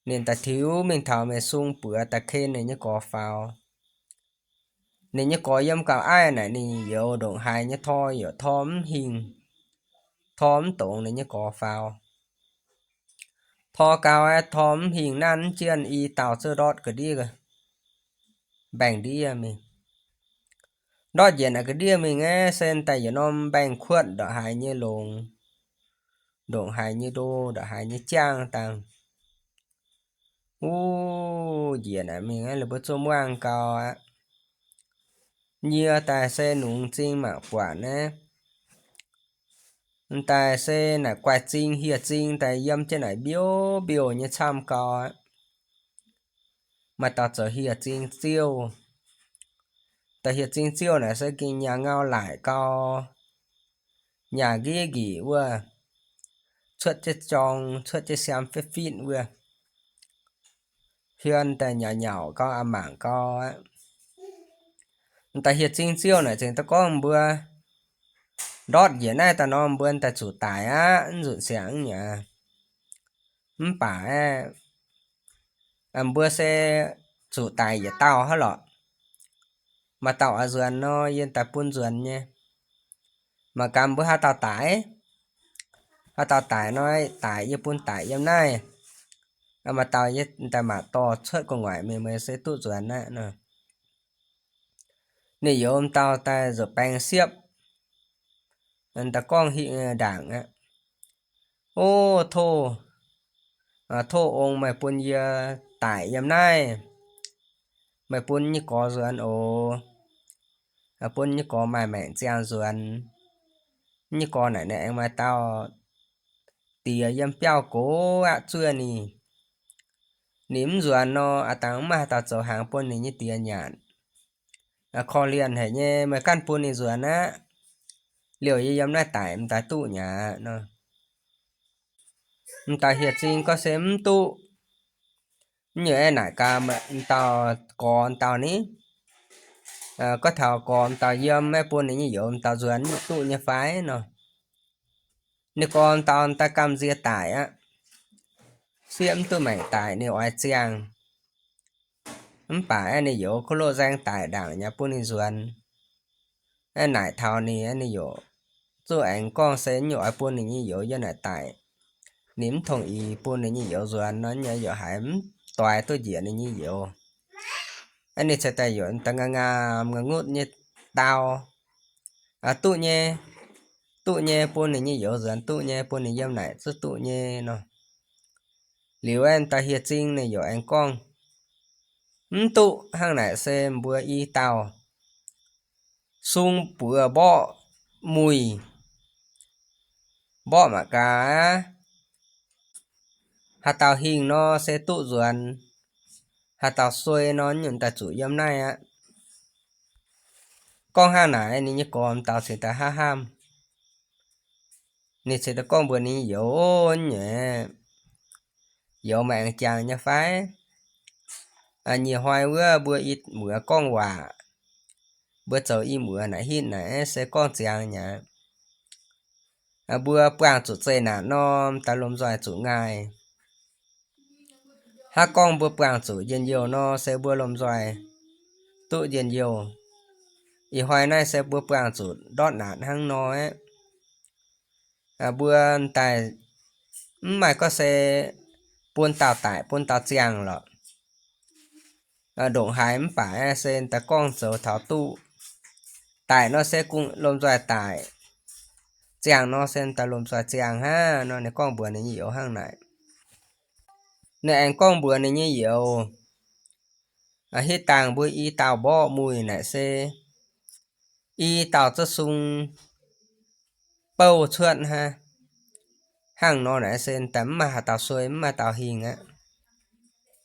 ninh daaih tiux mingh taux mingh sung buoz daaih ken ninh nyei gorx faaux. Ninh nyei gorx yiem gauh aiv naaic, ninh youz ndongc haaix nyei tor yaac tor mv hingh, tor mv dongz ninh nyei gorx faaux. Tor gau aeqv, tor mv hingh, nanv mv jienh, i dauh zuov ndortv ga'ndiev, mbaengx-ndiev mingh. Ndortv njiec naaic ga'ndiev mingh aeqv, se daaih yietc norm mbaengx-kuotv ndongc haaix nyei longx, ndongc haaix nyei ndo, ndongc haaix nyei jangv dangh. Wuov njiec naaic mingh aeqv, ninh mbuo zuov muangh gau aqv. Nyie daaih se nungx m'zing mangc buatc naaiv, m'daaih se naaic guaih zing hieh zing daaih yiem jienv naaic mbiouv mbiouh nyei camv gau aqv. Maaih dauh zoux hieh zing ziouv. Dauh hieh zing ziouv naaic se gengh nyaah ngau laaic gau, nyaah nqiev njiec wuov, cuotv jienv jorng, cuotv jienv siam fitv fitv wuov, hiuon daaih nyauc nyauc gau, a'mangc gau aqv. M'daaih hieh zing ziouv naaic zengc daaih gorngv mbuo ndortv njiec naaiv daaih nor, mbuo daaih zuqc daic aqv, mv nzunc siangx aqv. Mv baac aeqv, mbuo se zuqc daic yietc dauh hnangv lorqc. Maaih dauh oix nzuonx nor, yie daaih bun nzuonx nyei. Mangc gaax mbuo haaix dauh daic, haaix dauh daic nor, daic yie bun daic yiem naaiv. Maaih dauh yie daaih maaic dorh cuotv gu'nguaaic mingh, meih se duqv nzuonx aqv nor. Ninh youz m'dauh daaih nzuopc baeng siepv, daaih gorngv hingh ndaangc aqv. O, tov, tov ong meih bun yie daic yiem naaiv. Meih bun nyei gorx nzuonx oc. Bun nyei gorx maaih maengc ziangh nzuonx. Nyei gorx naaic ninh aengx maaih dauh diex yiem biauv gox aqv zuov ninh. Ninh mv nzuonx nor, aav dangh mv maaih haaix dauh zoux hnaangx bun ninh nyei diex nyanc. Korv-lienh haic nyei, meih ganh bun ninh nzuonx aqv. Liouh yie yiem naaiv daic m'daaih duqv nyei aqv nor. M'daaih hieh zing gorngv se mv duqv. Nyungc aeqv, naaic gaax m'dauh gorx m'dauh ni, gorngv taux gorx m'dauh yiem aeqv, bun ninh nyei youz m'dauh nzuonx duqv nyei fai nor. Ninh gorx m'dauh daaih gamh nziex daic aqv. Sieqv mv duqv maengc daic, ninh oix ziangh. Mv baac aeqv, ninh youz kuv loqv nzaeng daic ndaangc nyei bun ninh nzuonx. Aeqv, naaic taux ninh, ninh youz zuqc aengx gorngv se nyungc oix bun ninh nyei youz yiem naaic daic. Ninh mv tongx-ix bun ninh nyei youz nzuonx nor, nyei youz haiz mv doix duqv njiec ninh nyei youz. Aeqv, ninh ceix daaih youz daaih ngaam ngaam ngutv nyei dau, duqv nyei, duqv nyei, bun ninh nyei youz nzuonx duqv nyei, bun ninh yiem naaic zuqc duqv nyei nor. Liuz aeqv, daaih hieh zing ninh youz aengx gorngv, Mv duqv hnangv naaic se mbuo i dauh sung buoz mborqv muic, mborqv mangc gaax, haaix dauh hingh nor se duqv nzuonx, haaix dauh suei nor nyungc daaih zuqc yiem naaiv aqv. Gorngv hnangv naaic ninh nyei gorx dauh cingx daaih hnamv hnamv. Ninh cingx daaih gorngv mbuox ninh nyei youz, Youz, meih aengx jangx nyei fai? Nyic hnoi wuov mbuo i muoz gorngv waac, mbuo zoux i muoz naaic hitv naaic se gorngv ziangx nyei aqv. Mbuo buangh zuqc zeqc naanc norm daaih lomh nzoih zuqc ngaih. Hnangv gorngv mbuo buangh zuqc njien-youh nor se mbuo lomh nzoih duqv njien-youh. Ih hnoi naaiv se mbuo buangh zuqc ndortv naanc hnangv nor aqv. Mbuo daaih mv maaih gorngv se bun dauh daic bun dauh ziangh lorqc. Ndongc haaix mv baac se daaih gorngv zoux taux duqv. Daic nor se lomh nzoih daic, ziangh nor se daaih lomh nzoih ziangh hnangv nor ninh gorngv mbuox ninh nyei youz hnangv naaic. Ninh aengx gorngv mbuox ninh nyei youz, Hitv dangh mbuo i dauh mborqv muic naaic se i dauh zuov sung bouh cuotv hnangv. Hnangv nor naaic se daaih mv maaih haaix dauh suei mv maaih dauh hingh aqv.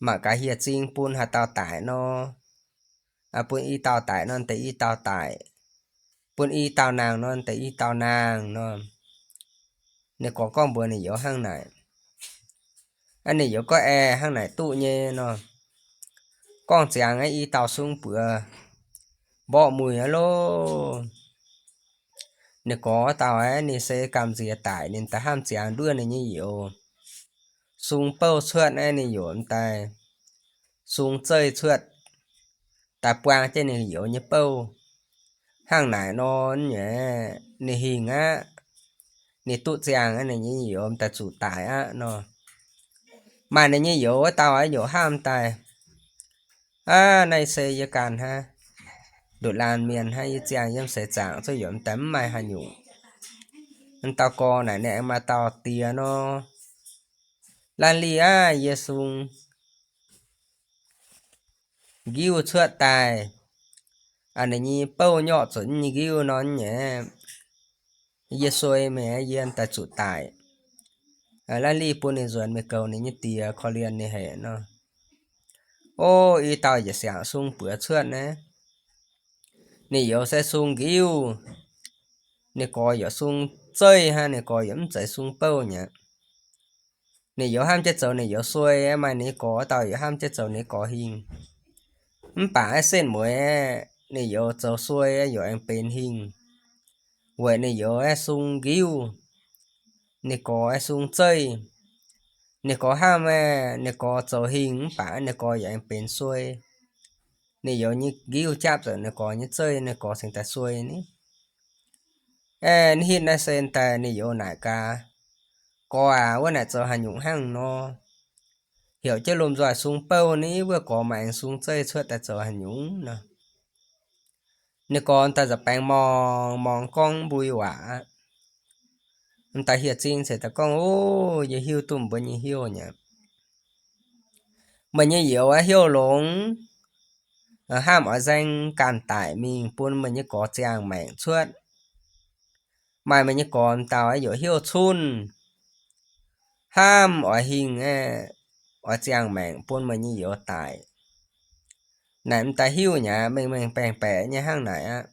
Mangc gaax hieh zingh bun haaix dauh daic nor, bun i dauh daic nor deix i dauh daic, bun i dauh nangh nor deix i dauh nangh nor. Ninh gorx gorngv mbuox ninh youz hnangv naaic. Ninh youz gorngv, Aeqv, hnangv naaic duqv nyei nor. Gorngv ziangx i dauh sung buoz mborqv muic aqv loh. Ninh gorx dauh aeqv, ninh se gamh nziex daic, ninh daaih hnamv ziangx nduov ninh nyei youz. Sung bouh cuotv aeqv, ninh youz m'daaih sung zeiv cuotv, daaih buang jienv ninh youz nyei bouh. Hnangv naaic nor nyei, ninh hingh aqv. Ninh duqv ziangh aqv, ninh nyei youz m'daaih zuqc daic aqv nor. Maaih ninh nyei youz wuov dauh aeqv, youz hnamv daaih, Aav, naaiv se yie ganh hnangv, nduqc laanh mienh hnangv, yie ziangh yiem seix zaangc zuqc youz m'daaih mv maaih haaix nyungc. Dauh gorx naaic ninh aengx maaih dauh diex nor. Laanh lih aav, yie sung nqiuv cuotv daaih, ninh nyei bouh nyorqv zuqc nyei nqiuv nor nyei, yie suei meih, yie daaih zuqc daic. Laanh lih bun ninh nzuonx mingh goux ninh nyei diex, korv-lienh ninh haic nor. O, i dauh yietc siangx sung buoz cuotv naaiv, ninh youz se sung nqiuv, ninh gorx yaac sung zeiv hnangv, ninh gorx yaac mv zeiz sung bouh nyei. Ninh youz hnamv jienv zoux ninh youz suei, maaih ninh gorx dauh yaac hnamv jienv zoux ninh gorx hingh. Mv baac setv mueiz ninh youz zoux suei yaac aengx benx hingh, weic ninh youz aeqv sung nqiuv, ninh gorx aeqv sung zeiv. Ninh gorx hnamv aeqv, ninh gorx zoux hingh mv baac ninh gorx yaac aengx benx suei. Ninh youz nyei nqiuv japv zuqc ninh gorx nyei zeiv, ninh gorx cingx daaih suei ni. Aeqv, hitv naaiv se daaih ninh youz naaic gaax, Gorx aac, wuov naaic zoux haaix nyungc hnangv nor? Heuc jienv lomh nzoih sung bouh ni, wuov gorx maaih aengx sung zeiv cuotv daaih zoux haaix nyungc nor? Ninh gorx daaih nza'baengx morngx morngx gorngv mbui waac aqv. M'daaih hieh zingh ceix daaih gorngv, O, yie hiuv duqv mbuo nyei heuc nyei. Meih nyei youz aeqv heuc longx, hnamv oix nzaeng ganh daic mingh bun meih nyei gorx ziangh maengc cuotv. Maaih meih nyei gorx m'dauh aeqv, youz heuc cunh, hnamv oix hingh aeqv, oix ziangh maengc bun meih nyei youz daic. Naaic m'daaih hiuv nyei aqv, mengh mengh baeqc baeqc nyei hnangv naaic aqv.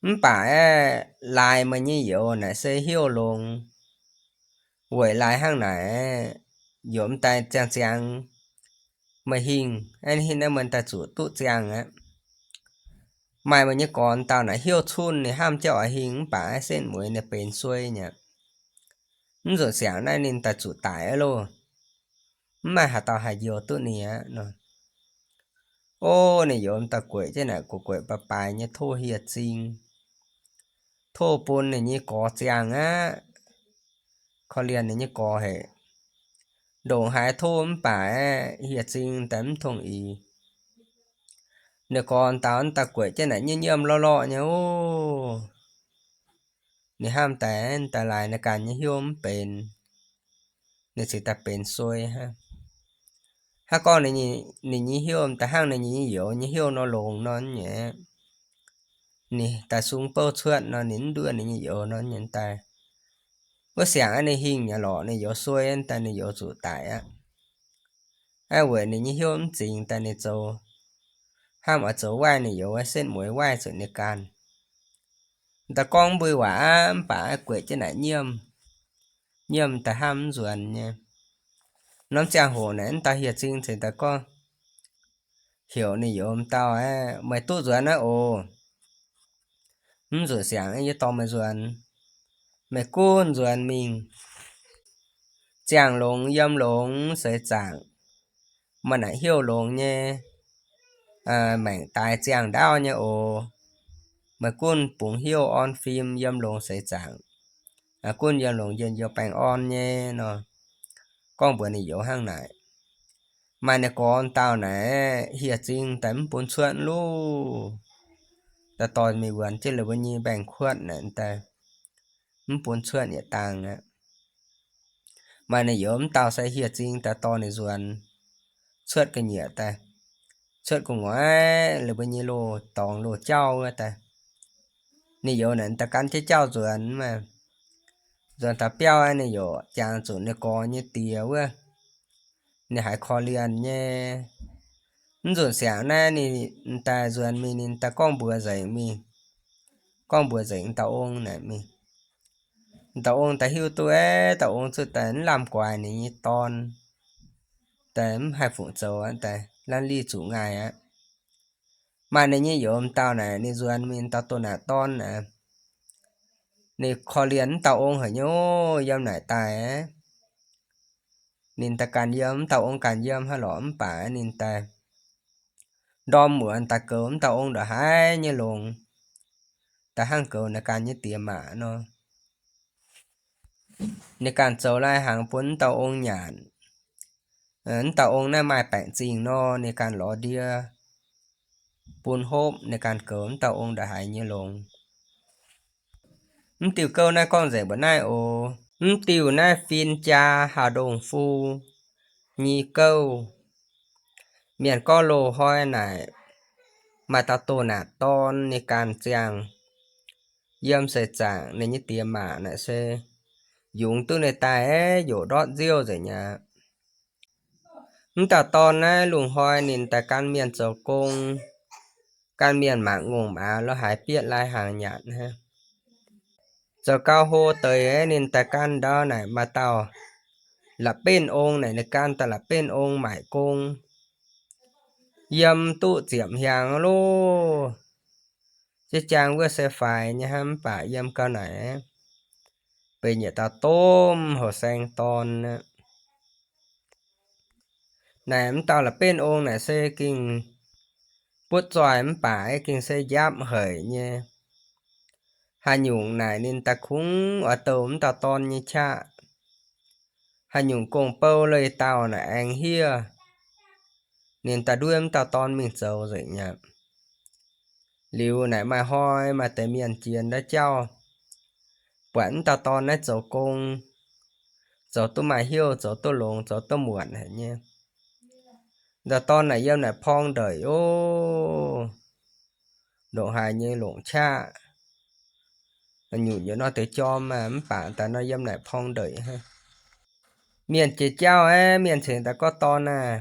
Mv baac aeqv, laaix meih nyei youz naaic se heuc longx, weic laaix hnangv naaic, youz m'daaih ziangh ziangx meih hingh, aeqv, hitv naaiv meih daaih zuqc duqv ziangh aqv. Maaih meih nyei gorx dauh naaic heuc cunh, ninh hnamv jienv oix hingh mv baac aeqv, setv mueiz ninh benx suei nyei aqv. Mv nzunc siangx naaiv ninh daaih zuqc daic aqv loh. Mv maaih haaix dauh haih njoux duqv ninh aqv nor. O, ninh youz m'daaih gueic jienv naaic gueic gueic baaix baaix nyei tov hieh zingh, tov bun ninh nyei gorx ziangh aqv. Korv-lienh ninh nyei gorx haic. Ndongc haaix tov mv baac aeqv, hieh zingh daaih mv tong-ix. Ninh gorx dauh daaih gueic jienv naaic nyiemv nyiemv lorqc lorqc nyei oc. Ninh hnamv daaih, daaih laaix ninh ganh nyei heuc mv benx, ninh cingx daaih benx suei hnangv. Hnangv gorngv ninh nyei hnyouv m'daaih hnangv ninh nyei youz nyei hnyouv nor longx nor nyei, ninh daaih sung bouv cuotv nor, ninh mv nduov ninh nyei youz nor nyei daaih. Wuov siangx ninh hingh nyei lorqc, ninh youz suei daaih ninh youz zuqc daic aqv. Aa, weic ninh nyei hnyouv mv zingx daaih ninh zoux, hnamv oix zoux waaiv ninh youz setv mueiz waaiv zuqc ninh ganh. Daaih gorngv mbui waac aqv, mv baac gueic jienv naaic nyiemv, nyiemv daaih hnamv mv nzuonx nyei. Norm ziangh hoc naaic mv daaih hieh zingh ceix daaih gorngv, heuc ninh youz m'dauh aqv, meih duqv nzuonx aqv oc. Mv nzunc siangx yie dorh meih nzuonx. Meih gunv nzuonx mingh. Ziangh longx yiem longx seix zaangc, maaih naaic heuc longx nyei, maengc daaix ziangh ndaauv nyei oc. Meih gunv bungx heuc orn fim yiem longx seix zaangc, gunv yiem longx njien-youh baengh orn nyei nor. Gorngv mbuox ninh youz hnangv naaic. Maaih ninh gorx dauh naaic hieh zingh daaih mv bun cuotv loh. Daaih dorh mingh wuonx jienv lih mbuo nyei mbaengx-kuotv naaic daaih, mv bun cuotv yietc dangh aqv. Maaih ninh youz mv dauh se hieh zingh daaih dorh ninh nzuonx cuotv ga'nyiec daaih, cuotv gu'nguaaic lih mbuo nyei loz-dorngx loz-jauv wuov daaih. Ninh youz naaic daaih gan jienv jauv nzuonx maah. Nzuonx taux biauv ninh youz jangx zuqc ninh gorx nyei diex wuov, ninh haiz korv-lienh nyei. Mv nzunc siangx naaiv ninh daaih nzuonx mingh, ninh daaih gorngv mbuox nzengc mingh, gorngv mbuox nzengc dauh ong naaic mingh. Dauh ong daaih hiuv duqv, dauh ong zuqc daaih mv lamh guaix ninh nyei dorn, daaih mv haih fungc zoux, daaih lanv liv zuqc ngaih aqv. Maaih ninh nyei youz dauh naaic ninh nzuonx mingh dauh doh naaic dorn aqv. Ninh korv-lienh mv dauh ong haic nyei, yiem naaic daaih ninh daaih ganh yiem, mv dauh ong ganh yiem hnangv lorqc, mv baac ninh daaih ndorm muonz daaih goux mv dauh ong ndongc haaix nyei longx, daaih hnangv goux ninh ganh nyei diex maac nor. Ninh ganh zoux lai-hnaangx bun mv dauh ong nyanc. Mv dauh ong naaiv maaih baengc zingh nor, ninh ganh lorz ndie bun hopv, ninh ganh goux mv dauh ong ndongc haaix nyei longx. Mv diuh gouv naaiv gorngv nzengc mbuoqc naaiv oc. Mv diuh naaiv fin-jaa haaix ndongh fu nyei gouv. Mienh gorngv loz-hnoi naaic maaih dauh doh naaic dorn ninh ganh ziangh yiem seix zaangc, ninh nyei diex maac naaic se yungz duqv ninh daaih aeqv, yoc ndortv nziouv nzengc aqv. Mv dauh dorn naaiv lungh hnoi ninh daaih gan mienh zoux gong, gan mienh mangc ngongh maaz lorz haaix bieqc lai-hnaangx nyanc hnangv. Zoux gau hlo deix aeqv, ninh daaih gan ndau naaic maaih dauh la'benv ong naaic, ninh gan dauh la'benv ong maaic gong, yiem duqv ziepc hnyangx loh. Ziex jaang wuov se faix nyei hnangv, mv baac yiem gau naaic benx yietc dauh domh houh saeng dorn aqv. Naaic mv dauh la'benv ong naaic se gengh butv zoih mv baac aeqv, gengh se njapv haic nyei. Haaix nyungc naaic ninh daaih kungx oix douh mv dauh dorn nyei qaqv. Haaix nyungc gong-bou leih dauh naaic aengx hiev, ninh daaih nduov mv dauh dorn mingh zoux nzengc aqv. Liuz naaic maaih hnoi maaih deix mienh jiex ndau jauv, buatc mv dauh dorn naaiv zoux gong, zoux duqv maaih hnyouv, zoux duqv longx, zoux duqv muonc haic nyei. Dauh dorn naaic yiem naaic porng ndeic oc, ndongc haaix nyei longc qaqv. Nyutc njiec nor deix jorm aqv, mv baac daaih nor yiem naaic porng ndeic hnangv. Mienh jiex jauv aeqv, mienh cingx daaih gorngv dorn aah,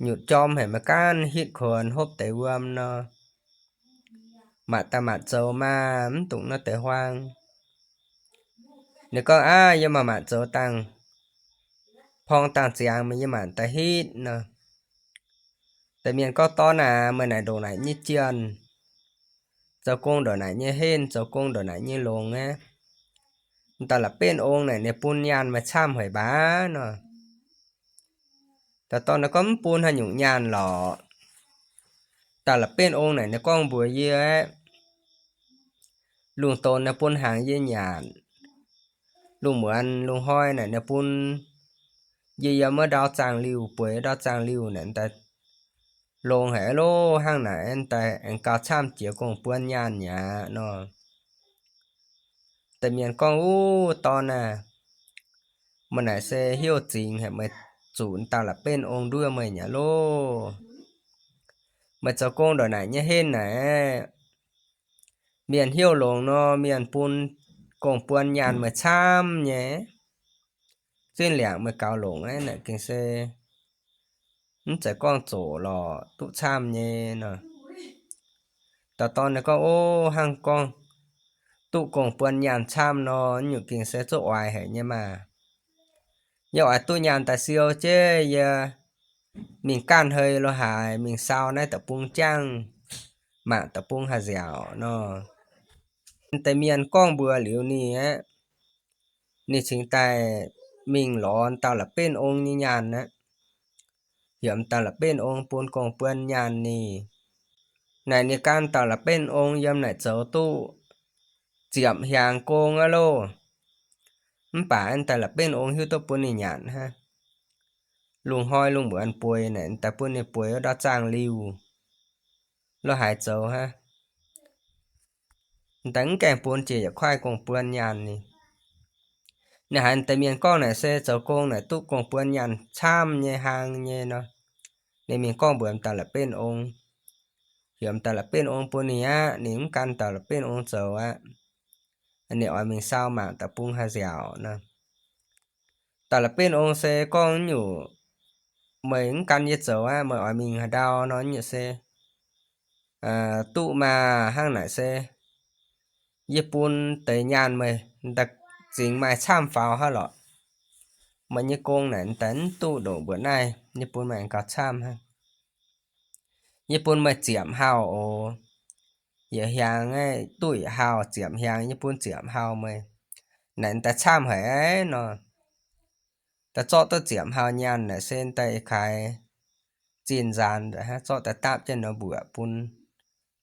nyutc jorm haic maiv gaanv hitv kuonx hopv deix wuom nor, maanc daaih maanc zoux maah, mv dungx nor deix huaang. Ninh gorngv, Aav, yie maaih maanc zoux dangh porng dangh ziangx meih nyei maanc daaih hitv nor. Deix mienh gorngv, Dorn aac, meih naaic ndongc naaic nyei jienh, zoux gong ndongc naaic nyei henv, zoux gong ndongc naaic nyei longx aqv. Dauh la'benv ong naaic ninh bun nyaanh meih camv haic mbac nor. Dauh dorn naaic gorngv, Mv bun haaix nyungc nyaanh lorqc. Dauh la'benv ong naaic ninh gorngv mbuox yie aeqv, lungh donx naaic bun hnaangx yie nyanc, lungh muonz lungh hnoi naaic ninh bun yie yiem wuov ndau zaangh liuh, bueix ndau zaangh liuh naaic daaih longx haic loh. Hnangv naaic daaih aengx gauh camv jiex gong-buonv nyaanh mi'aqv nor. Deix mienh gorngv, Uv, dorn aah, meih naaic se hnyouv zingx haic, meih zuqc dauh la'benv ong nduov meih nyei loh. Meih zoux gong ndongc naaic nyei henv naaic, mienh hnyouv longx nor, mienh bun gong-buon nyaanh meih camv nyei. Zinh liangc meih gaux longc aqv, naaic gengh se mv zeiz gorngv zoqc lorqc, duqv camv nyei nor. Dauh dorn ninh gorngv, O, hnangv gorngv duqv gong-buon nyaanh camv nor, nyungc gengh se zuqc oix haic nyei maah. Yie oix duqv nyaanh daaih siou jienv yie mingh ganh hei lo haaix, mingh sau naaiv deic-bung jangv, mangc deic-bung haih nziaauc nor. Deix mienh gorngv mbuox liuz ninh aqv, ninh cingx daaih mingh lorz dauh la'benv ong nyei nyaanh aqv. Heuc dauh la'benv ong bun gong-buon nyaanh ninh. Naaic ninh gan dauh la'benv ong yiem naaic zoux duqv ziepc hnyangx gong aqv loh. Mv baac dauh la'benv ong hiuv duqv bun ninh nyanc hnangv. Lungh hnoi lungh muonz bueix naaic daaih bun ninh bueix wuov ndortv zaangh liuh lo haaix zoux hnangv. Daaih mv gaengh bun jiex yietc kuaaiv gong-buon nyaanh ninh. Ninh haiz deix mienh gorngv naaic se zoux gong naaic duqv gong-buon nyaanh camv nyei hlang nyei nor, ninh mingh gorngv mbuox dauh la'benv ong. Heuc dauh la'benv ong bun ninh aqv, ninh mv gan dauh la'benv ong zoux aqv. Ninh oix mingh sau mangc deic-bung haih nziaauc nor. Dauh la'benv ong se gorngv nyungc, meih mv gan yie zoux aqv, meih oix mingh haaix ndau nor nyungc se duqv maah. Hnangv naaic se yie bun deix nyaanh meih daaih zingx maaih camv faaux hnangv lorqc. Meih nyei gong naaic daaih mv duqv ndongc mbuoqc naaiv, yie bun maaih gauh camv hnangv. Yie bun meih ziepc hauh oc. Yietc hnyangx aeqv, duqv yietc hauh, ziepc hnyangx yie bun ziepc hauh meih. Naaic daaih camv haic nor. Daaih zorqv duqv ziepc hauh nyaanh naaic se daaih kaaix zinh nzaanx hnangv, zorqv daaih dapv jienv nor mbuoqc bun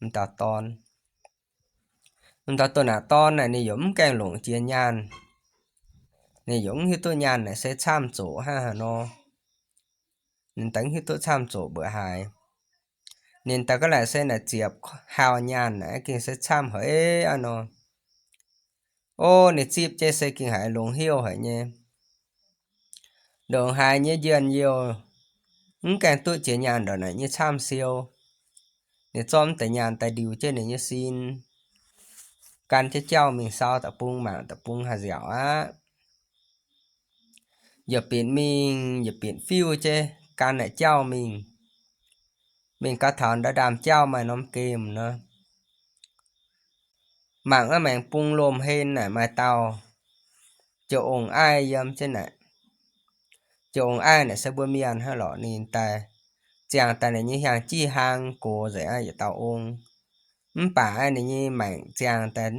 m'dauh dorn. M'dauh dorn naaic, dorn naaic ninh yaac mv gaengh longc jiex nyaanh. Ninh yaac mv hiuv duqv nyaanh naaic se camv zoqc hnangv haaix nor. Ninh daaih mv hiuv duqv camv zoqc mbuoqc haaix. Ninh daaih gorngv naaic se naaic ziepc hauh nyaanh naaic gengh se camv haic aqv nor. O, ninh zipv jienv se gengh haiz longx heuc haic nyei. Ndongc haaix nyei njien-youh mv gaengh duqv jiex nyaanh ndongc naaic nyei camv siou. Ninh zorqv m'deix nyaanh daaih ndiux jienv ninh nyei sin, gan jienv jauv mingh sau deic-bung mangc deic-bung haih nziaauc aqv. Yietc binc mingh yietc binc fiuv jienv gan naaic jauv mingh. Mingh gau taux ndau ndaamv jauv maaih norm gemh nor, mangc wuov maengx bung lomh hen naaic maaih dauh joux ong-aaih yiem jienv naaic. Joux ong-aaih naaic se mbuo mienh hnangv lorqc. Ninh daaih ziangh daaih ninh nyei hiaang-jih hlang gox nzengc aqv, yietc dauh ong. Mv baac ninh nyei maengc ziangh daaih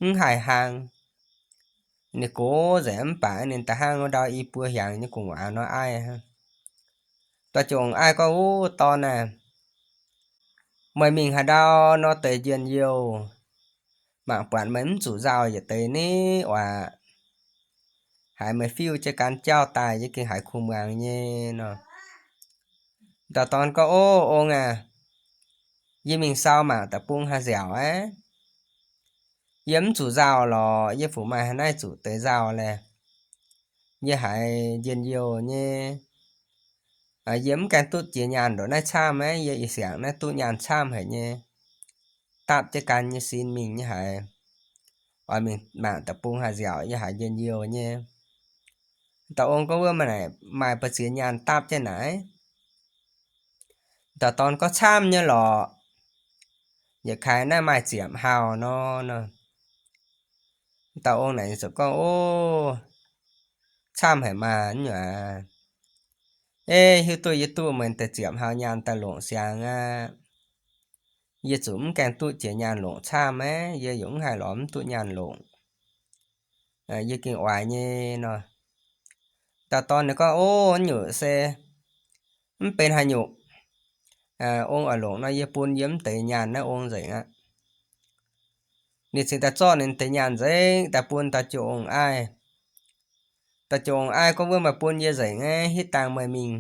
mv haih hlang. Ninh gox nzengc mv baac ninh daaih hnangv wuov ndau i buo hiaangx nyei gu'nguaaz nor aaih hnangv. Dauh joux ong-aaih gorngv, Wuov dorn aah, meih mingh haaix ndau nor deix njien-youh, mangc buatc meih mv zuqc nzauh yietc deix ni aac. Haiz meih fiuv jienv gan jauv daaih yie gengh haiz kuh muangx nyei nor. Dauh dorn gorngv, O, ong aah, yie mingh sau mangc deic-bung haih nziaauc aqv. Yie mv zuqc nzauh lorqc, yie fu maaih haaix naaiv zuqc deix nzauh laeh. Yie haiz njien-youh nyei. Yie mv gaengh duqv jiex nyaanh ndongc naaiv camv aqv. Yie ih siangx naaiv duqv nyaanh camv haic nyei. Dapv jienv gan nyei sin mingh nyei haiz. Oix mingh mangc deic-bung haih nziaauc, yie haiz njien-youh nyei. Dauh ong gorngv, Wuov maaih buoz-ziex nyaanh dapv jienv naaic? Dauh dorn gorngv, Camv nyei lorqc. Yietc kaaix naaiv maaih ziepc hauh nor nor. Dauh ong naaic ziouc gorngv, O, camv haic maah, nyuac. E, hiuv duqv yie duqv meih deix ziepc hauh nyaanh daaih longc siangx aqv. Yie zuqc mv gaengh duqv jiex nyaanh longc camv aqv. Yie yaac mv haih lorz mv duqv nyaanh longc. Yie gengh oix nyei nor. Dauh dorn ninh gorngv, O, nyungc se mv benx haaix nyungc. Ong oix longc nor yie bun yie mv deix nyaanh naaiv ong nzengc aqv. Ninh cingx daaih zorqv ninh deix nyaanh nzengc daaih bun dauh joux ong-aaih. Dauh joux ong-aaih gorngv, Wuov meih bun yie nzengc aqv, hitv dangh meih mingh,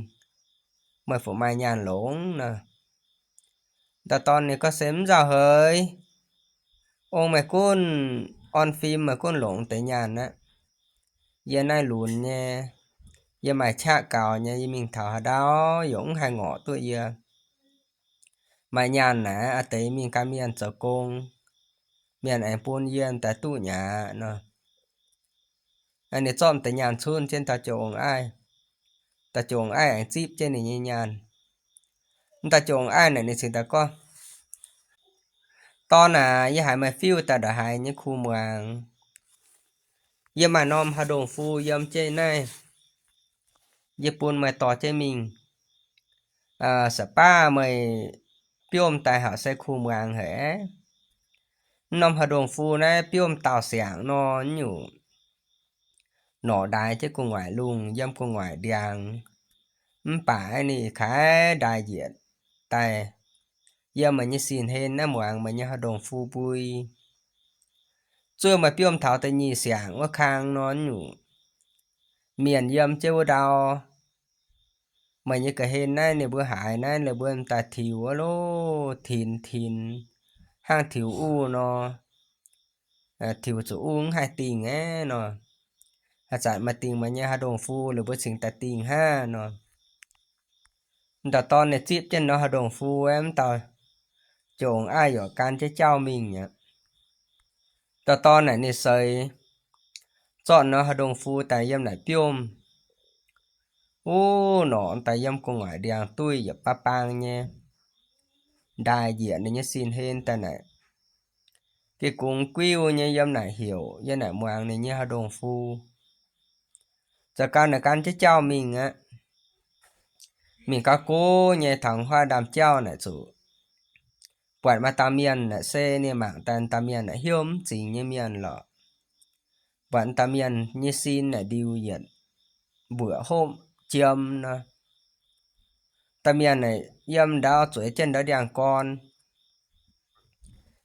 meih fu maaih nyaanh longc nor. Dauh dorn ninh gorngv, Se mv nzauh heix. Ong meih gunv orn fim, meih gunv longc deix nyaanh aqv. Yie naaiv lunx nyei. yie maaih qaqv gaux nyei, yie mingh taux haaix ndau yaac mv haih ngorc duqv yie. Maaih nyaanh naaic aqv, deix mingh gan mienh zoux gong, mienh aengx bun yie daaih duqv nyei aqv nor. Ninh zorqv deix nyaanh cunv jienv dauh joux ong-aiv. Dauh joux ong-aiv aengx zipv jienv ninh nyei nyaanh. Dauh joux ong-aiv naaic ninh cingx daaih gorngv, Dorn aac, yie haiz meih fiuv daaih ndongc haaix nyei kuh muangx. Yie maaih norm haaix ndongh fu yiem jienv naaiv, yie bun meih dorh jienv mingh. Saah baav meih biomv daaih haic se kuh muangx haic. Norm haaix ndongh fu naaiv biomv daauh siangx nor, nyungc norqc ndaix jienv gu'nguaaic lungh, yiem gu'nguaaic ndiangx. Mv baac ninh kaaix ndaix njiec daaih yiem meih nyei sin-hlen naaiv muangx meih nyei haaix ndongh fu mbui. Zuov meih biomv taux da'nyeic siangx wuov kang nor, nyungc mienh yiem jienv wuov ndau, meih nyei ga'hlen naaiv ninh mbuo haiz naaiv, ninh mbuo daaih tiux wuov loh, tinx tinx hnangv tiux uv nor. Tiux zuqc uv mv haih dingh aqv nor. Haaix zanc meih dingh meih nyei haaix ndongh fu, ninh mbuo cingx daaih dingh hnangv nor. Dauh dorn ninh zipv jienv nor haaix ndongh fu, mv dauh joux ong-aiv yaac gan jienv jauv mingh aqv. Dauh dorn naaic ninh seix zorqv nor haaix ndongh fu daaih yiem naaic biomv. Uv, norqc daaih yiem gu'nguaaic ndiangx duih yietc baav baang nyei, ndaaih njiec ninh nyei sin-hlen daaih naaic, geh gungx guiuv nyei yiem naaic heuc, yiem naaic muangx ninh nyei haaix ndongh fu. Zoux gau naaic gan jienv jauv mingh aqv. Mingh gau gov nyei taux huaav ndaamv-jauv naaic zuqc buatc maaih dauh mienh naaic se ninh mangc daaih dauh mienh naaic hnyouv mv zingx nyei mienh lorqc. Buatc dauh mienh nyei sin naaic ndiux yietc mbuoqc hopv jiem nor. Dauh mienh naaic yiem ndau zueiz jienv ndau ndiangx-gorn.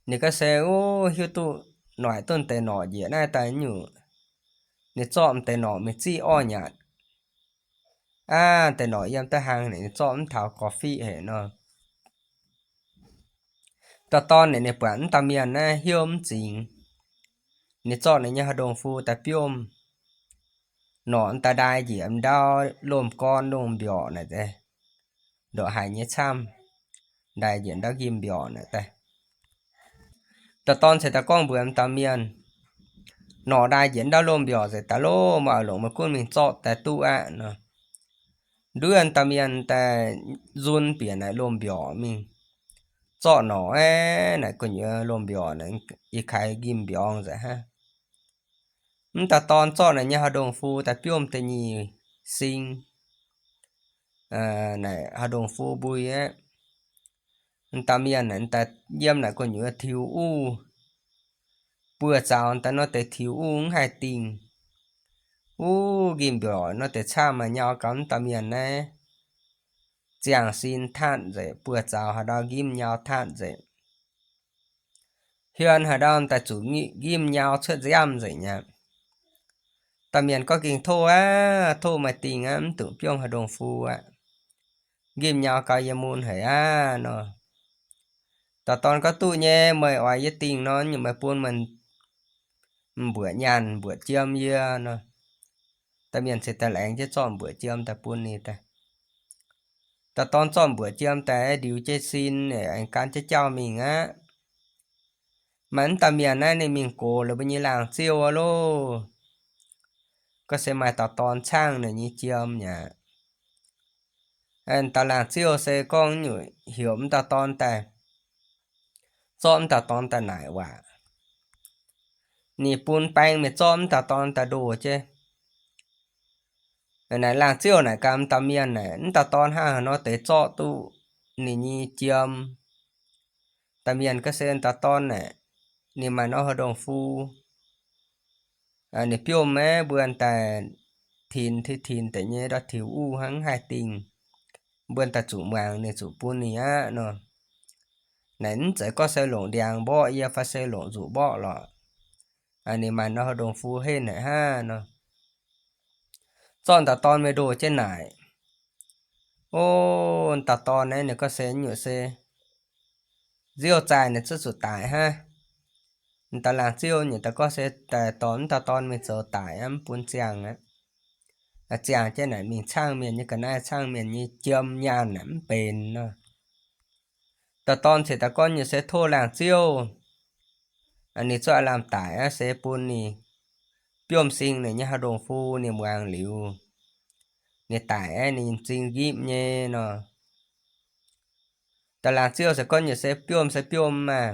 Ninh ga'se, uv, hiuv duqv noic duqv deix norqc njiec naaiv daaih nyungc, ninh zorqv deix norqc mingh ziqv orv-nyanc. Aav, deix norqc yiem da'hang naaic ninh zorqv mv taux gorx-fiqv haic nor. Dauh dorn naaic ninh buatc mv dauh mienh naaiv hnyouv mv zingx, ninh zorqv ninh nyei haaix ndongh fu daaih biomv. Norqc daaih ndaai njiec ndau lomh gorn lomh mbiorqc naaic daaih, ndongc haaix nyei camv, ndaai njiec ndau nqimh mbiorqc naaic daaih. Dauh dorn ceix daaih gorngv mbuox dauh mienh, Norqc ndaai njiec ndau lomh mbiorqc nzengc daaih loh, meih oix longc meih gunv mingh zorqv daaih duqv aqv nor. Nduov dauh mienh daaih nzun bieqc naaic lomh mbiorqc mingh, zorqv norqc aqv, naaic gu'nyuoz lomh mbiorqc naaic ih kaaix nqimh mbiorngz nzengc hnangv. Mv dauh dorn zorqv naaic nyei haaix ndongh fu daaih biomv da'nyeic sing, naaic haaix ndongh fu mbui aqv. Dauh mienh naaic daaih yiem naaic gu'nyuoz tiux uv, buoz zaux daaih nor deix tiux uv mv haih dingh. Uv, nqimh mbiorqc nor deix camv maaih nyau gau, mv dauh mienh naaiv ziangh sin tatv nzengc, buoz zaux haaix ndau nqimh nyau tatv nzengc. Hiuan haaix ndau daaih zuqc nqimh nyau cuotv nziaamv nzengc aqv. Dauh mienh gorngv, Gengh tov aqv, tov meih dingh aqv, mv dungx biomv haaix ndongh fu aqv. Nqimh nyau gau yie mun haic aqv nor. Dauh dorn gorngv, Duqv nyei, meih oix yie dingh nor, meih bun meih mbuoqc nyaanh mbuoqc jiem yie nor. Dauh mienh ceix daaih laengz jienv zorqv mbuoqc jiem daaih bun ninh daaih. Dauh dorn zorqv mbuoqc jiem daaih ndiux jienv sin, aengx gan jienv jauv mingh aqv. Maaih mv dauh mienh naaiv ninh mingh gox la'buo nyei laangz ziouv aqv loh. Gorngv se maaih dauh dorn caangv ninh nyei jiem aqv. Dauh laangz ziouv se gorngv nyungc heuc mv dauh dorn daaih, zorqv mv dauh dorn daaih naaic waac. Ninh bun baeng mingh zorqv mv dauh dorn daaih ndoh jienv. Naaic laangz ziouv naaic gaax mv dauh mienh naaic, mv dauh dorn hnangv haaix nor deix zorqv duqv ninh nyei jiem. Dauh mienh gorngv se dauh dorn naaic, ninh maaih norm haaix ndongh fu, ninh biomv maiv mbuo daaih tinx, tinx deix nyei ndau tiux uv hnangv, mv haih dingh. Mbuo daaih zuqc muangx ninh, zuqc bun ninh aqv nor. Naaic mv zeiz gorngv se longc ndiangx mborqv yie fai se longc nzuqc mborqv lorqc. Ninh maaih norm haaix ndongh fu henv haic hnangv nor. Zorqv dauh dorn mingh ndoh jienv naaic. O, dauh dorn naaiv ninh gorngv se nyungc se nziouv zaaih ninh zuqc zuqc daic hnangv. Dauh laangz ziouv nyungc daaih gorngv se daaih dorh mv dauh dorn mingh zoux daic aqv, mv bun ziangh aqv. ziangh jienv naaic mingh caangv mienh nyei ga'naaiv, caangv mienh nyei jiem nyaanh naaic mv benx nor. Dauh dorn ceix daaih gorngv nyei se tov laangz ziouv, ninh zuov lamh daic aqv, se bun ninh biomv sing ninh nyei haaix ndongh fu ninh muangx liuz, ninh daic aqv, ninh m'zing nqipv nyei nor. Dauh laangz ziouv se gorngv nyei se biomv se biomv maah.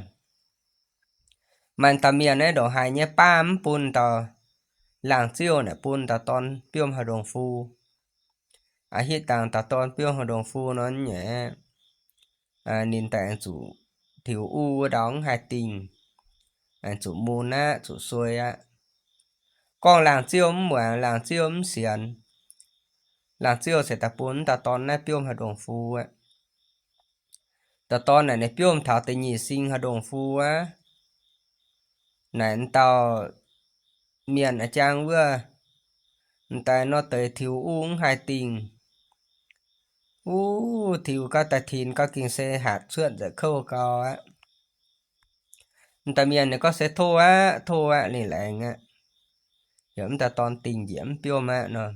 Maaih dauh mienh naaiv ndongc haaix nyei baav mv bun dauh laangz ziouv naaic bun dauh dorn biomv haaix ndongh fu. Aa, hitv dangh dauh dorn biomv haaix ndongh fu nor nyei, ninh daaih zuqc tiux uv wuov ndau mv haih dingh, zuqc mun aqv, zuqc suei aqv. Gorngv laangz ziouv mv muangx, laangz ziouv mv sienx, laangz ziouv ceix daaih bun dauh dorn naaiv biomv haaix ndongh fu aqv. Dauh dorn naaic ninh biomv taux da'nyeic sing haaix ndongh fu aqv. Naaic m'dauh mienh a'jang wuov, m'daaih nor deix tiux uv mv haih dingh. Uv, tiux gau daaih tinx gau gengh se hatc cuotv nza'hmien kouv gau aqv. M'daaih mienh ninh gorngv se tov aqv, tov aqv, ninh laengz aqv. Heuc m'daaih dorn dingh njiec mv biomv aqv nor.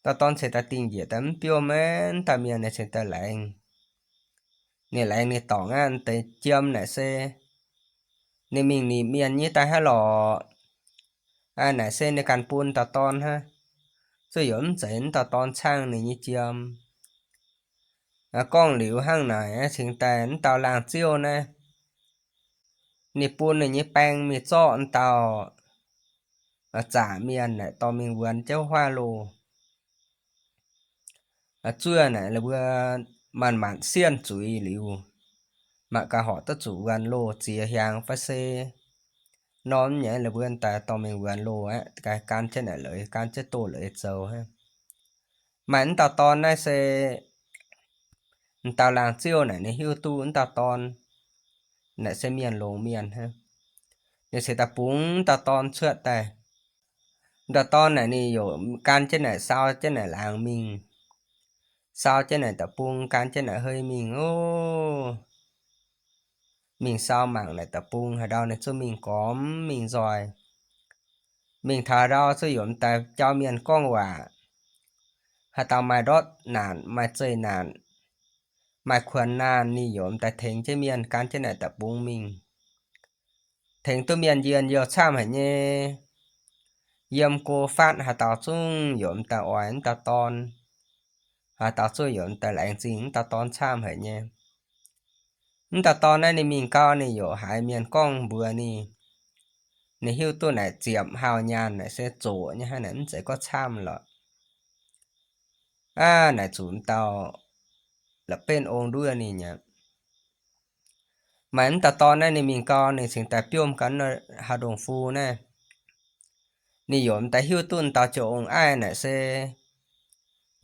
Dauh dorn ceix daaih dingh njiec daaih mv biomv aqv, m'daaih mienh ninh cingx daaih laengz. Ninh laengz ninh dorngc aqv, deix jiem naaic se ninh mingh nipc mienh nyei daaih hnangv lorqc. Naaic se ninh ganh bun dauh dorn hnangv. Zuov yaac mv zeiz m'daaih dorn caangv ninh nyei jiem. Gorngv liuz hnangv naaic cingx daaih m'daaih laangz ziouv naaiv, ninh bun ninh nyei baeng mingh zorqv m'daaih zaqc mienh naaic dorh mingh wuonx jienv huaav loh. Zuov naaic la'buo maanc maanc sienh zuiz liuz, mangc gaax horpc duqv zuqc wuonx loh ziex hiaangx fai se norm nyei la'buo daaih dorh mingh wuonx loh aqv, gan jienv naaic leiz, gan jienv doz leiz zoux hnangv. Maaih m'daaih dorn naaiv se m'daaih laangz ziouv naaic ninh hiuv duqv m'daaih dorn naaic se mienh longx mienh hnangv. Ninh cingx daaih bungx m'daaih dorn cuotv daaih. M'daaih dorn naaic ninh yaac gan jienv naaic sau jienv naaic laangz mingh, sau jienv naaic deic-bung, gan jienv naaic hei mingh ov. Mingh sau mangc naaic deic-bung haaix ndau ninh zuqc mingh gormx mingh nzoih. Mingh taux ndau zuqc yaac m'daaih jauv mienh gorngv waac. Haaix dauh maaih ndortv naanc, maaih zeih naanc, maaih kuonx naanh, ninh yaac m'daaih tengx jienv mienh gan jienv naaic deic-bung mingh. Tengx duqv mienh njien-youh camv haic nyei. Yiem go fatv haaix dauh zungv yaac m'daaih oix m'daaih dorn. Haaix dauh zungv yaac m'daaih laengz zingh m'daaih dorn camv haic nyei. M'daaih dorn naaiv ninh mingh gau ninh yaac haiz mienh gorngv mbuox ninh. Ninh hiuv duqv naaic ziepc hauh nyaanh naaic se zoqc nyei hnangv naaic, mv zeiz gorngv camv lorqc. Aav, naaic zuqc m'daaih la'benv ong nduov ninh aqv. Maaih m'daaih dorn naaiv ninh mingh gau ninh cingx daaih biomv gan haaix ndongh fu naaiv. Ninh yaac m'daaih hiuv duqv m'daaih joux ong-aiv naaic se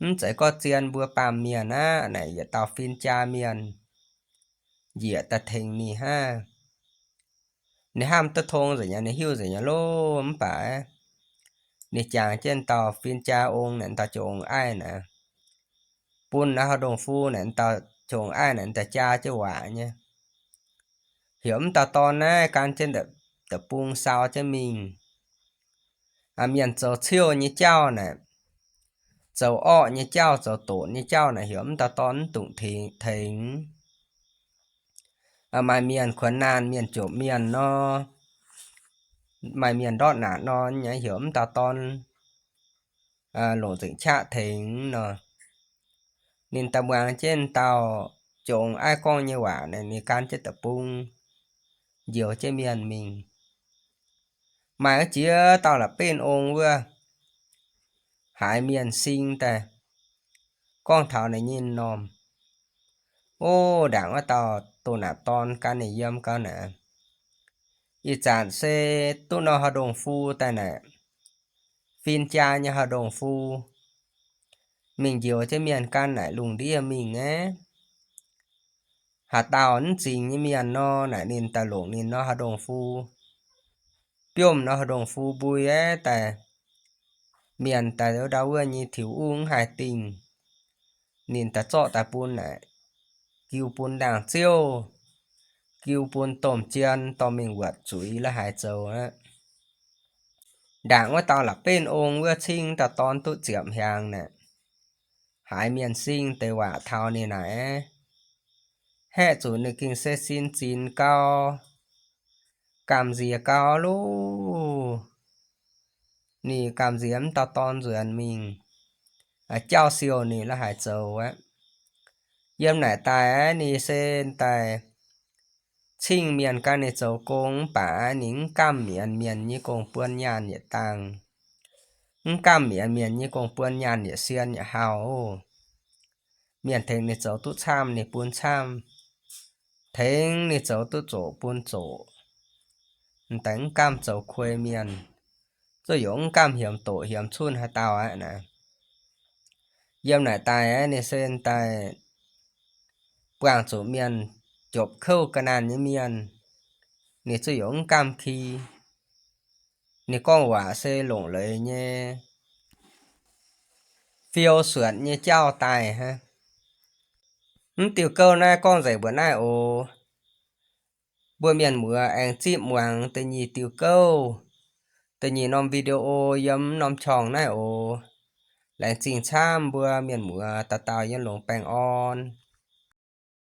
mv zeiz gorngv zien mbuo baamh mienh aqv, naaic yietc dauh fin-jaa mienh njiec daaih tengx ninh hnangv. Ninh hnamv duqv tong nzengc nyei, ninh hiuv nzengc nyei loh, mv baac ninh jangx jienv dauh fin-jaa ong naaic, m'daaih joux ong-aiv naaic, bun naaiv haaix ndongh fu naaic, m'daaih joux ong-aiv naaic, m'daaih jaa jienv waac nyei. Heuc m'daaih dorn naaiv gan jienv deic-bung sau jienv mingh. Mienh zoux ciouh nyei jauv naaic, zoux orqv nyei jauv, zoux doqc nyei jauv naaic, heuc m'daaih dorn mv dungx tengx. Maaih mienh kuonx naanh, mienh jomc mienh nor, maaih mienh ndortv naanc nor, heuc m'daaih dorn longc nzengc qaqv tengx nor. Ninh daaih muangx jienv dauh joux ong-aiv gorngv nyei waac naaic, ninh gan jienv deic-bung njoux jienv mienh mingh. Maaih wuov jiex dauh la'benv ong wuov, haiz mienh sing daaih gorngv taux ninh nyei m'normh, O, ndaangc wuov dauh doh naanc dorn gan ninh yiem gau naaic, ih zanc se duqv nor haaix ndongh fu daaih naaic, fin-jaa nyei haaix ndongh fu, mingh njoux jienv mienh gan naaic lungh ndiev mingh aqv. Haaix dauh mv zingx nyei mienh nor naaic, ninh daaih longc ninh nor haaix ndongh fu, biomv nor haaix ndongh fu mbui aqv daaih, mienh daaih ndau wuov nyei tiux uv mv haih dingh, ninh daaih zorqv daaih bun naaic, jiu bun ndaangc ziouv, jiu bun domh jien dorh mingh wuotc zuiz la'haaix zoux aqv. Ndaangc wuov dauh la'benv ong wuov cingv dauh dorn duqv ziepc hnyangx naaic, haiz mienh singv deix waac taux ninh naaic, haeqv zuqc ninh gengh se sin zinx gau, gamh nziex gau loh. Ninh gamh nziex mv dauh dorn nzuonx mingh, jauv siou ninh la'haiz zoux aqv. Yiem naaic daaih ninh se daaih cingv mienh gan ninh zoux gong mv baac ninh mv gamh mi'aqv, mienh nyei gong buon nyaanh yietc dangh. Mv gamh mi'aqv, mienh nyei gong buon nyaanh yietc sien yietc hauh. Mienh tengx ninh zoux duqv camv ninh bun camv, tengx ninh zoux duqv zoqc bun zoqc. M'daaih mv gamh zoux kuei mienh, zuqc yaac mv gamh hiemx doqc hiemx cunh haaix dauh aqv naaic. Yiem naaic daaih ninh se daaih buangh zuqc mienh jopc kouv ga'naanh nyei mienh, ninh zuqc yaac mv gamh ki. Ninh gorngv waac se longc leiz nyei, fiou suonc nyei jauv daaih hnangv. Mv diuh gouv naaiv gorngv nzengc mbuo naaiv oc. Mbuo mienh muoz aengx zipv muangx da'nyeic diuh gouv, da'nyeic norm video yiem norm ช่อง naaiv oc. Laengz zingh camv mbuo mienh muoz dauh dauh yiem longx baengh orn.